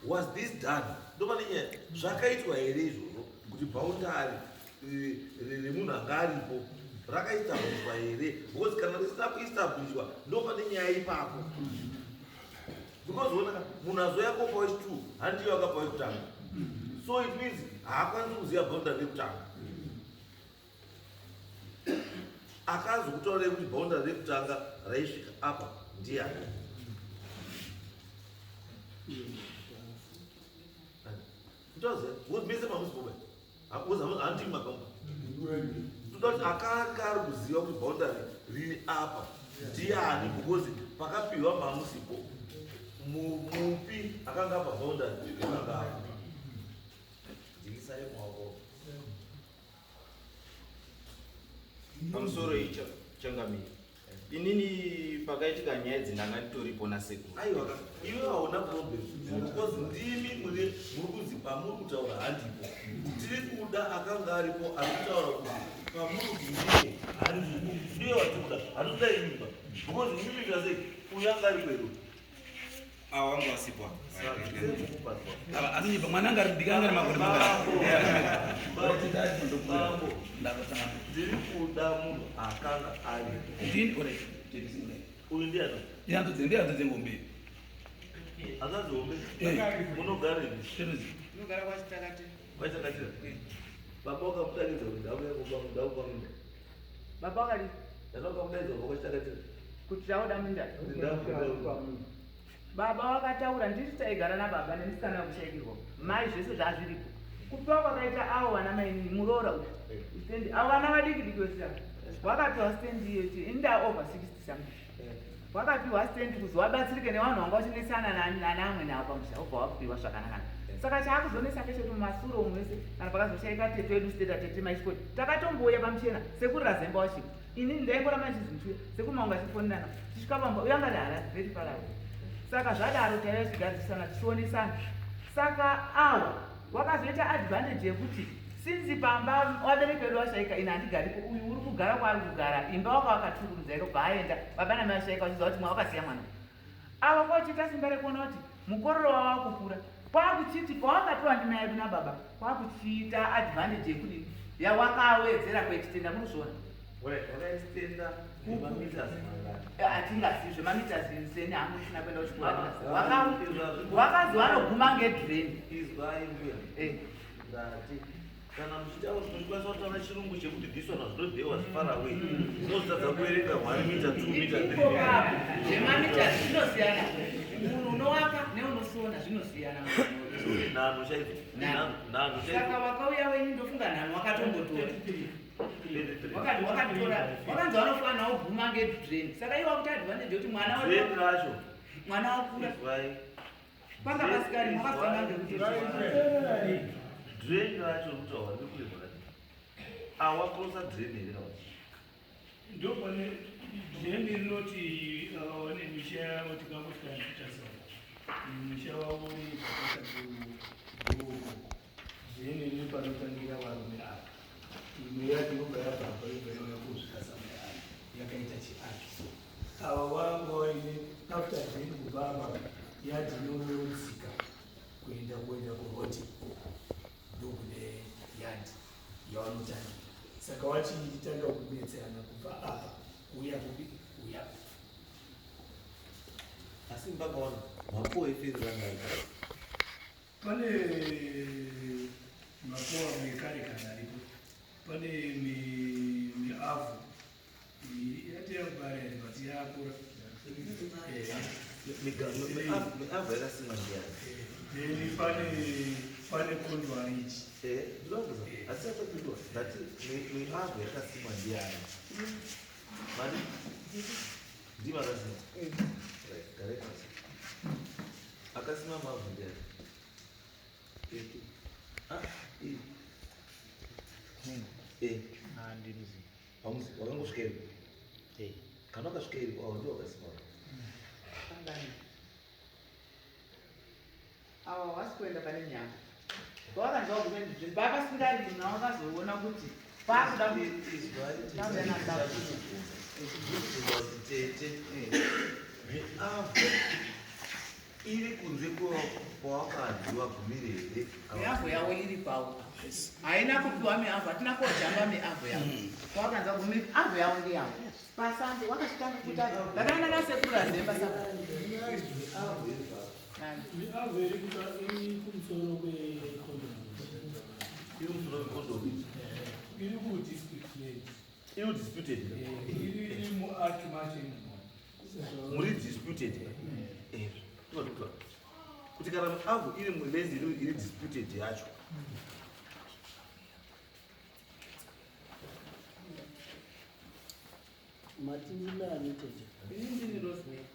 Was this done? Ndopane nyaya zvakaitwa here izvozvo kuti boundary remunhu anga aripo rakaestablishwa here? Because kana risina kuestablishwa ndopane nyaya ipapo. Because ona munhu azouya kopa wechitu handiyo akapa wekutanga. So it means haakwanisi kuziva boundary rekutanga. Akazokutaurira kuti boundary rekutanga raisvika apa ndiani? Ndoze, mese mamusi bobe. Handi makamba. Toda kuti akanga ari kuziva kuti boundary riri apa ndiani because pakapiwa mamusipo mupi akanga apa boundary akanga apa. Dzikisai maoko. Pamusoro icho changamire. Inini pakaitika nyaya idzi ndanga nditoripo nasekuru. Aiwa, iwe hauna problem because ndimi muri kunzi pamuri kutaura handipo. Tiri kuda akanga aripo ari kutaura kuti pamuri kuti ndipo handipo. Ndiye watikuda, hatikuda imba. Because imimi zvasei uyu anga aripo here? Awa wangu wasipo. Ava asinyipa mwana anga ari dikanga nemakore mangani. Mambo, ndiri kuda munhu akanga aripo. Ndini ore. Uyu ndiani? Ndianzo dzengombe. Hanzvadzi hombe munogarepi? Ndinogara kwaChitakatira. KwaChitakatira. Baba wakamudaidza kuti ndauya kumba ndakupa munda. Baba wakati Ndakamudaidza kubva kwaChitakatira. Kuti tauda munda. Kuti ndakupa munda. Baba wakataura nditi taigara nababa nemusikana wekushaikirwa. Mai zvese zvazviripo. Kupiwa kwakaita avo vana mainini muroora uyu. Stand avo vana vadiki diki vese ava. Wakapiwa stand yeti inda over 60 something. Wakapiwa stand kuzi wabatsirike nevanhu vanga vachinetsana nana amwene avo pamusha wobva wapiwa zvakanaka. Saka chaakuzonetsa ngechekuti mumasure umu mese kana pakazoshaika tete wedu steta tete maishikoti takatombouya pamuchena sekuru Razemba wasvika. Inini ndaingoramba ndichizinchuya sekuru mangu achifonirana tichisvika pamba uyo angari Harare very far away. Saka zvadaro taiva tichigadzirisana tichionesana. Saka awa wakazoita advantage yekuti sinzi pamba wabereki vedu vashaika ini handigaripo uyu uri kugara kwaari kugara imba waka wakaturumidza ikobva aenda baba namai vashaika vachiziva kuti mwa wakasiya mwana ava kwachiita simba rekuona kuti mukororo wava kukura kwakuchiti pawakapiwa ndima yedu nababa kwakuchiita advantage yekudini yawakawedzera kuextenda muri kuzviona. Wakaextenda nemameters mangani? Hatingazivi zvemameters seni hangu tisina kuenda kuchikoro. Wakazi wanoguma ngedrain. Izwai mbuya. Ndati kana muchikwanisa kutaura chirungu chekuti this one was not there, was far away, unozotadza kuverenga 1 meter, 2 meter, 3. Ipopapo zvemameters zvinosiyana, munhu unowaka neunosona zvinosiyana. Nhano chaidzo, nhano. Saka wakauya wenyu ndofunga nhano wakatombotora wakati wakatora wakanzi wanofanira kuguma ngedrain, saka iwe wakuti advantage yekuti mwana Drain racho. Mwana wakura. Izwai. Panga pasikari makazanga ngekuti Drain racho rikutaura riri kure kwakati awakrosa drain here kana kuti? Ndo pane drain rinoti wane misha yavo tikangosvika kutasana misha wavo iri pakaita kuoko, drain riri panotangira varume ava, imwe yacho inobva yabva apa yobva yauya kusvika samwe aya yakaita chiaki. So ava vanga vaine after drain kubva apa yadhi inodzika kuenda kuroti ndokune yadhi yavanotangira, saka vachitanga kubetserana kubva apa kuuya kupi kuuya. Asi mbakaona mapuwa efenzi angaita? Pane mapuwa ekare kana aripo, pane miavhu yati yakubara here but yakura. Miavhu yakasimwa ndiyani? Then pane kondwa ichi. Ndinobuza asi yatopindwa ndati miavhu yakasimwa ndiyani? Mari ndima akasima. Right, garai pasi. Akasima mavhu ndiyani? Ah, iyi. Handimuzi. Hamuzi, wakangosvika iripo? Kana wakasvika iripo, awa ndiwo wakasima. Awa wasi kuenda pane nyama wakanzwa kuenda papasingarimi wakazoona kuti pakuda. Kuti tete, miavhu iri kunze kwawakanzi wagumire here? Miavho yavo iri pavo, haina kupiwa miavho, hatina kojamba miavho yavo. Wakanzwa gumi avho yavo ndeyavo pasango wakachitanga kuti ndakaenda nasekuru Razemba saka. Miavhu iri kumusoro kwekondwa. Iri kumusoro kwekondwa? Iri kudistrict land. Iri disputed? Iri muarch macho imomo. Muri disputed. Ndinotaura kuti kana miavhu iri muland iri disputed yacho. Mati nani tete? Ini ndini Rosemary.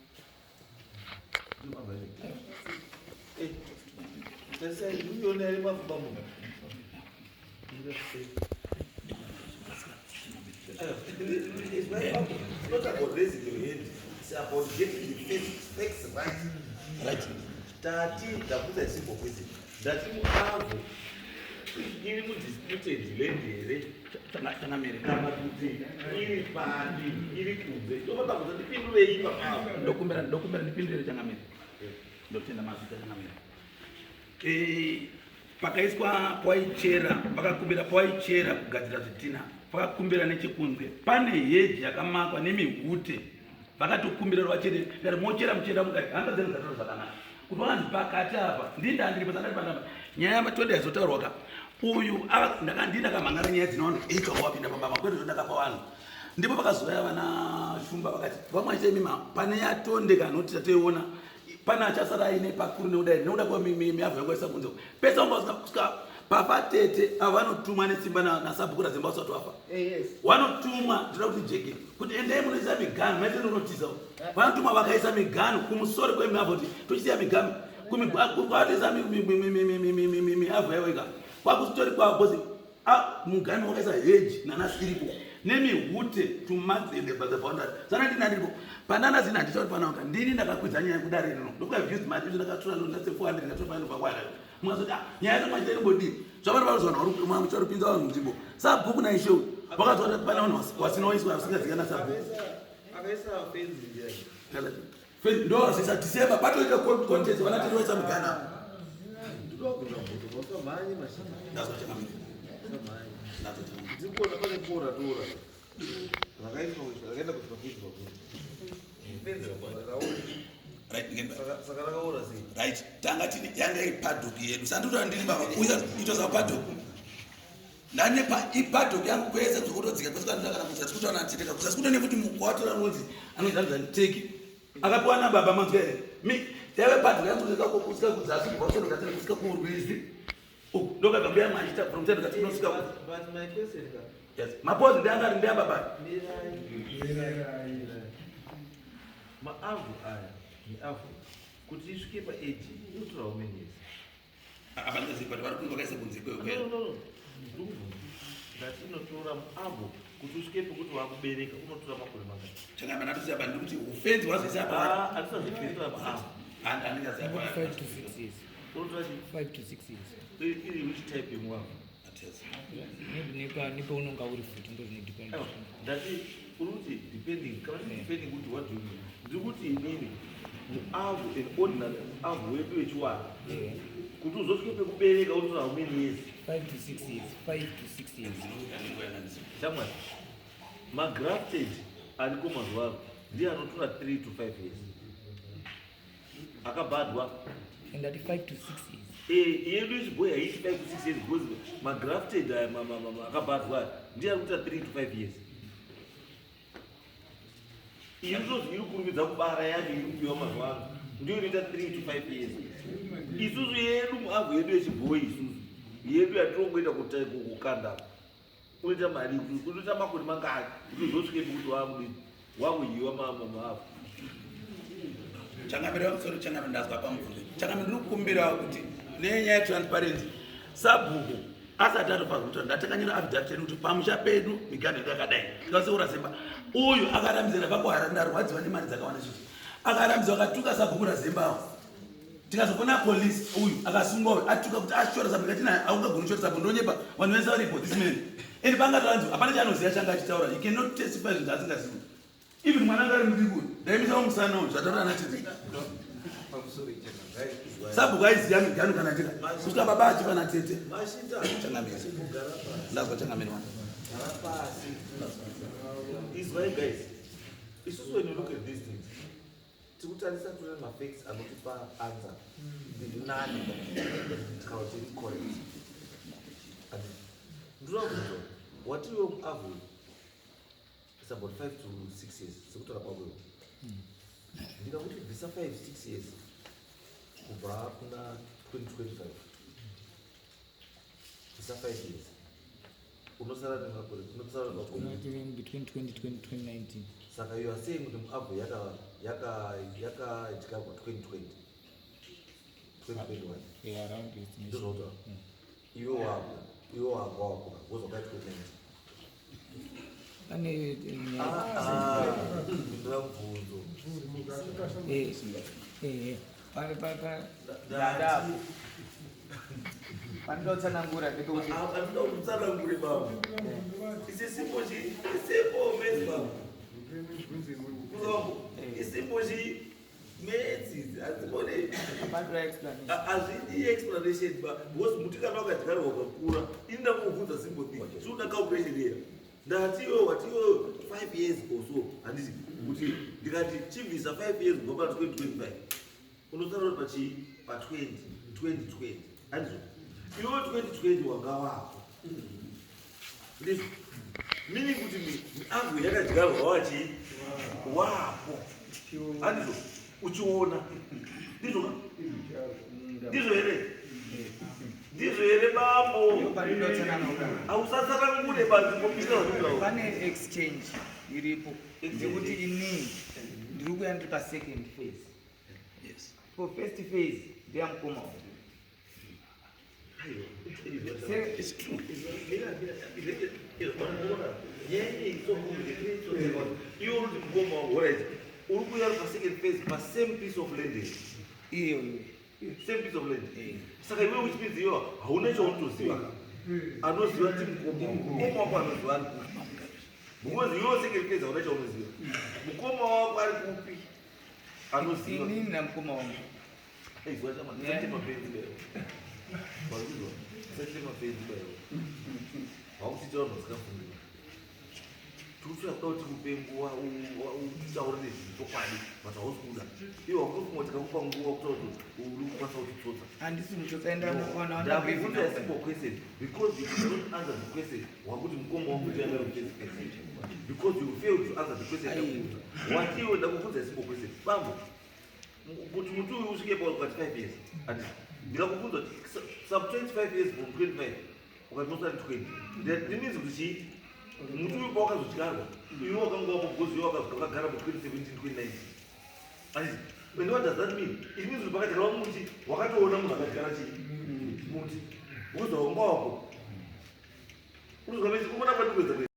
Tarisai, uiona iri mavhu pamunhu. It's not about raising your hand. It's about getting the facts right. Right. Tati ndabvunza simple question. Ndati muavhu iri mudisputed land here? Changamire. Kana kuti iri papi, iri kunze? Ndobva ndabvunza, ndipindurei papapo. Ndokumbira ndipindure, changamire. Ndotenda mazita, changamire. Pakaiswa pawaichera, pakakumbira pawaichera kugadzira zvidhina, pakakumbira nechekunze pane heji yakamakwa nemihute. Vakatokumbira vachere kati mochera muchienda mukati, hanga dzenu dzatoro zvakanaka. Kuti vanzi pakati apa ndini ndandiripo sandati panapa nyaya yamatonde yazotaurwa ka uyu ndini ndakamhangara nyaya dzinowanhu eight wanga wapinda pamba makwete zvondakapa vanhu. Ndipo pakazouya vana Shumba vakati vamwe vachiita imima pane yatonde kanoti tatoiona pane achasara aine pakuru nekuda nekuda kwemiavho yangu yaisa kunze pese vanga kusvika pafa tete avo vanotumwa nesimba nasabhuku razemba vasati vafa wanotumwa ndinoda kuti jeke kuti endai munoisa miganhu maite ndinotiza vanotumwa vakaisa miganhu kumusoro kwemiavho kuti tochisiya miganhu kwatoisa miavho yavo ika kwakusitori kwavo bcause muganhu wakaisa heji nanasi iripo nemihute to mark the boundary sana ndini andiripo panana zini handichauri panauka ndini ndakakwidza nyaya kudare rino ndokuti I've used mari izvo ndakatora ndase 400 ndikatora pano pakwara mukazoti ah, nyaya yacho maita inombodii zvavana vanozowana mucharupinza vanhu munzvimbo sabhuku naishe uyu vakazoona kuti pane vanhu vasina waiswa vasingazikana sabhuku ndo vazoisa December patoita contest vana tete vaisa mugana. Ndikuona pane pora tora rakaiswa rakaenda kuiswa fenzi saka rakaora sei? Right, tanga tine yanga iri paddock yedu sandikuti ndini baba uya itoza paddock ndane pa ipaddock yangu kwese kuzokotodzika kwese kandira kana kuzasi kuti ana tete kuzasi kuti nekuti mukwatora anonzi anonzi teki akapiwa nababa manzwa here mi yave paddock yangu kusvika kusvika kuzasi kubva kusvika kuzasi kusvika kurwizi uku ndokabva mbuya machita from ten kati kunosvika ku But my question ka yes mapozi ndianga ari ndiya baba. Mirai, maavhu aya miavhu kuti isvike paage inotora how many years? Apa ndikaziva kuti vari kunge vakaisa kunze kweyo. No, no, no. Ndikubvunza ndati inotora muavhu kuti usvike pekuti wakubereka unotora makore mangani? Chakamba ndatoziva pa ndikuti ufenzi wazoisa apa. Ah, hatisazvifenzi paavhu. Handingaziva pa 5 to 6 years. Unotora chii? 5 to 6 years. Iri which type yemuavhu? Maybe nepaunonga uri futi ndo zvinodepend. Aiwa, ndati uri kuti depending kana kuti depending kuti what do you mean? Ndiri kuti inini muavhu, an ordinary muavhu wedu wechiwana, kuti uzosvike pekubereka unotora how many years? 5 to 6 years, 5 to 6 years. Shamwari, magrafted ariko mazuva ano ndiye anotora 3 to 5 years akabhadhwa. And ndati 5 to 6 years. Yedu yechibhoyi haiti 5 to 6 years because magrafted aya akabhadhwa aya ndiye ari kuita 3 to 5 years. Iyi tozi iri kurumidza kubara yacho iri kupiwa mazuva ano ndiyo inoita 3 to 5 years. Isusu yedu muavhu yedu yechibhoyi, isusu yedu yatirongoita kukanda unoita mari unoita makore mangani kuti uzosvike pekuti wakudini wakuyiwa maavhu? Changamire vamusoro, changamire, ndazwa pamubvunzo. Changamire, ndiri kukumbirawo kuti nenyaya yetransparency, sabhuku asati atopa kuti ndatakanyora affidavit yedu kuti pamusha pedu miganho yedu yakadai tikasekura Zemba uyu akarambidza ndabva kuHarare ndarwadziwa nemari dzakawanda chichi akarambidza akatuka sabhuku raZembawo tikazofona polisi uyu akasungwa uyu atuka kuti ashora sabhuku katina haungagoni kushora sabhuku ndonyepa vanhu vese varipo this man and pangataranzi hapana chaanoziva changa achitaura. He cannot testify zvinhu zaasingazivi. Even mwana anga ari mudiki uyu ndaimisa musana uyu zvataura natete sabhuku aiziva miganho kana tika kusvika baba achipa natete. Changamire, ndazwa changamire wani. Gara pasi. Izwai guys, isusu when you look at these things tikutarisa tore mafacts anotipa answer iri nani kana kuti iri correct. Ndinoda kuti watiwe muavhu is about 5 to 6 years sekutaura kwako iwe. Ndikakuti bvisa 5 6 years kubva kuna 2025, bvisa 5 years, unosara nemakore unosara nemakore Between 2020 2019. Saka you are saying kuti muavhu yakadyarwa 2020 2021? Yeah, around estimation. Ndozvautaura iwe wako iwe wako wakura wozwaka 2019. Pane Ndinoda mubvunzo. Pane panoda kutsanangura ndepekuti Andinoda kuti utsanangure baba. Isisimbo chi isimbo mezi baba kuzongo isimbo chi metsi hadzibone. Hapanoda explanation. Hazvidi explanation ba because muti kana wakadyarwa ukakura ini ndakubvunza simple thing tinoda calculation here. Ndati iwe wati iwe 5 years or so handiti kuti ndikati chibvisa 5 years kubva pana 2025. Unotaura kuti pachii? Pa 20 2020. Handizvo? Iwe 2020 wanga wako. Ndizvo. Meaning kuti miangu yakadyarwa wachii? Wapo. Handizvo? Uchiona. Ndizvo ka? Ndizvo here? Ndizvo here bambo? Ausatsanangure banzi ngopinda. Pane exchange iripo ndekuti inini ndiri kuya ndiri pasecond phase. Yes. For first phase ndeyamukoma wangu. It's true. Iwe uri mukoma wangu, right? Uri kuuya uri pasecond phase pasame piece of land here? Iyo. Same piece of land. Saka iwewe uchipinzi iwe hauna chaunotoziva. Anoziva ti mukoma wako. Mukoma wako anoziva ari kupi? Because iwewe second phase hauna chaunoziva. Mukoma wako ari kupi? Anoziva. Inini namukoma wangu. Aiziva chama, tisati mapenzi bayo. Wazizwa? Tisati mapenzi bayo. Wakusiita vanhu vasingafungi. Tikutsvaka kuda kuti tikupe nguva utaure nezvechokwadi, but hausi kuda. Iwe wakutofunga kuti tikakupa nguva kutaura kuti uri kukwanisa kutitsotsa. Handisi mutsotsa, enda muona. Ndakubvunza a simple question because you did not answer the question. Wakuti mukoma wangu ndiye anga first phase. Because you failed to answer the question ndakubvunza. Wati iwe ndakubvunza a simple question. Bambo, kuti muti uyu usvike pa ukati 5 years. Handiti. Ndikakubvunza kuti sub 25 years from 25 ukati nosati 20. That means kuti chii? Muti uyu pawakazodyarwa iwe wakanga wapo because iwe wakagara mu 2017 2019. Handiti. And what does that mean? It means kuti pakadyarwa muti wakatoona munhu akadyara chii? Muti. Because wanga wako. Unozwa mesi kumona kwati kuedza kuedza.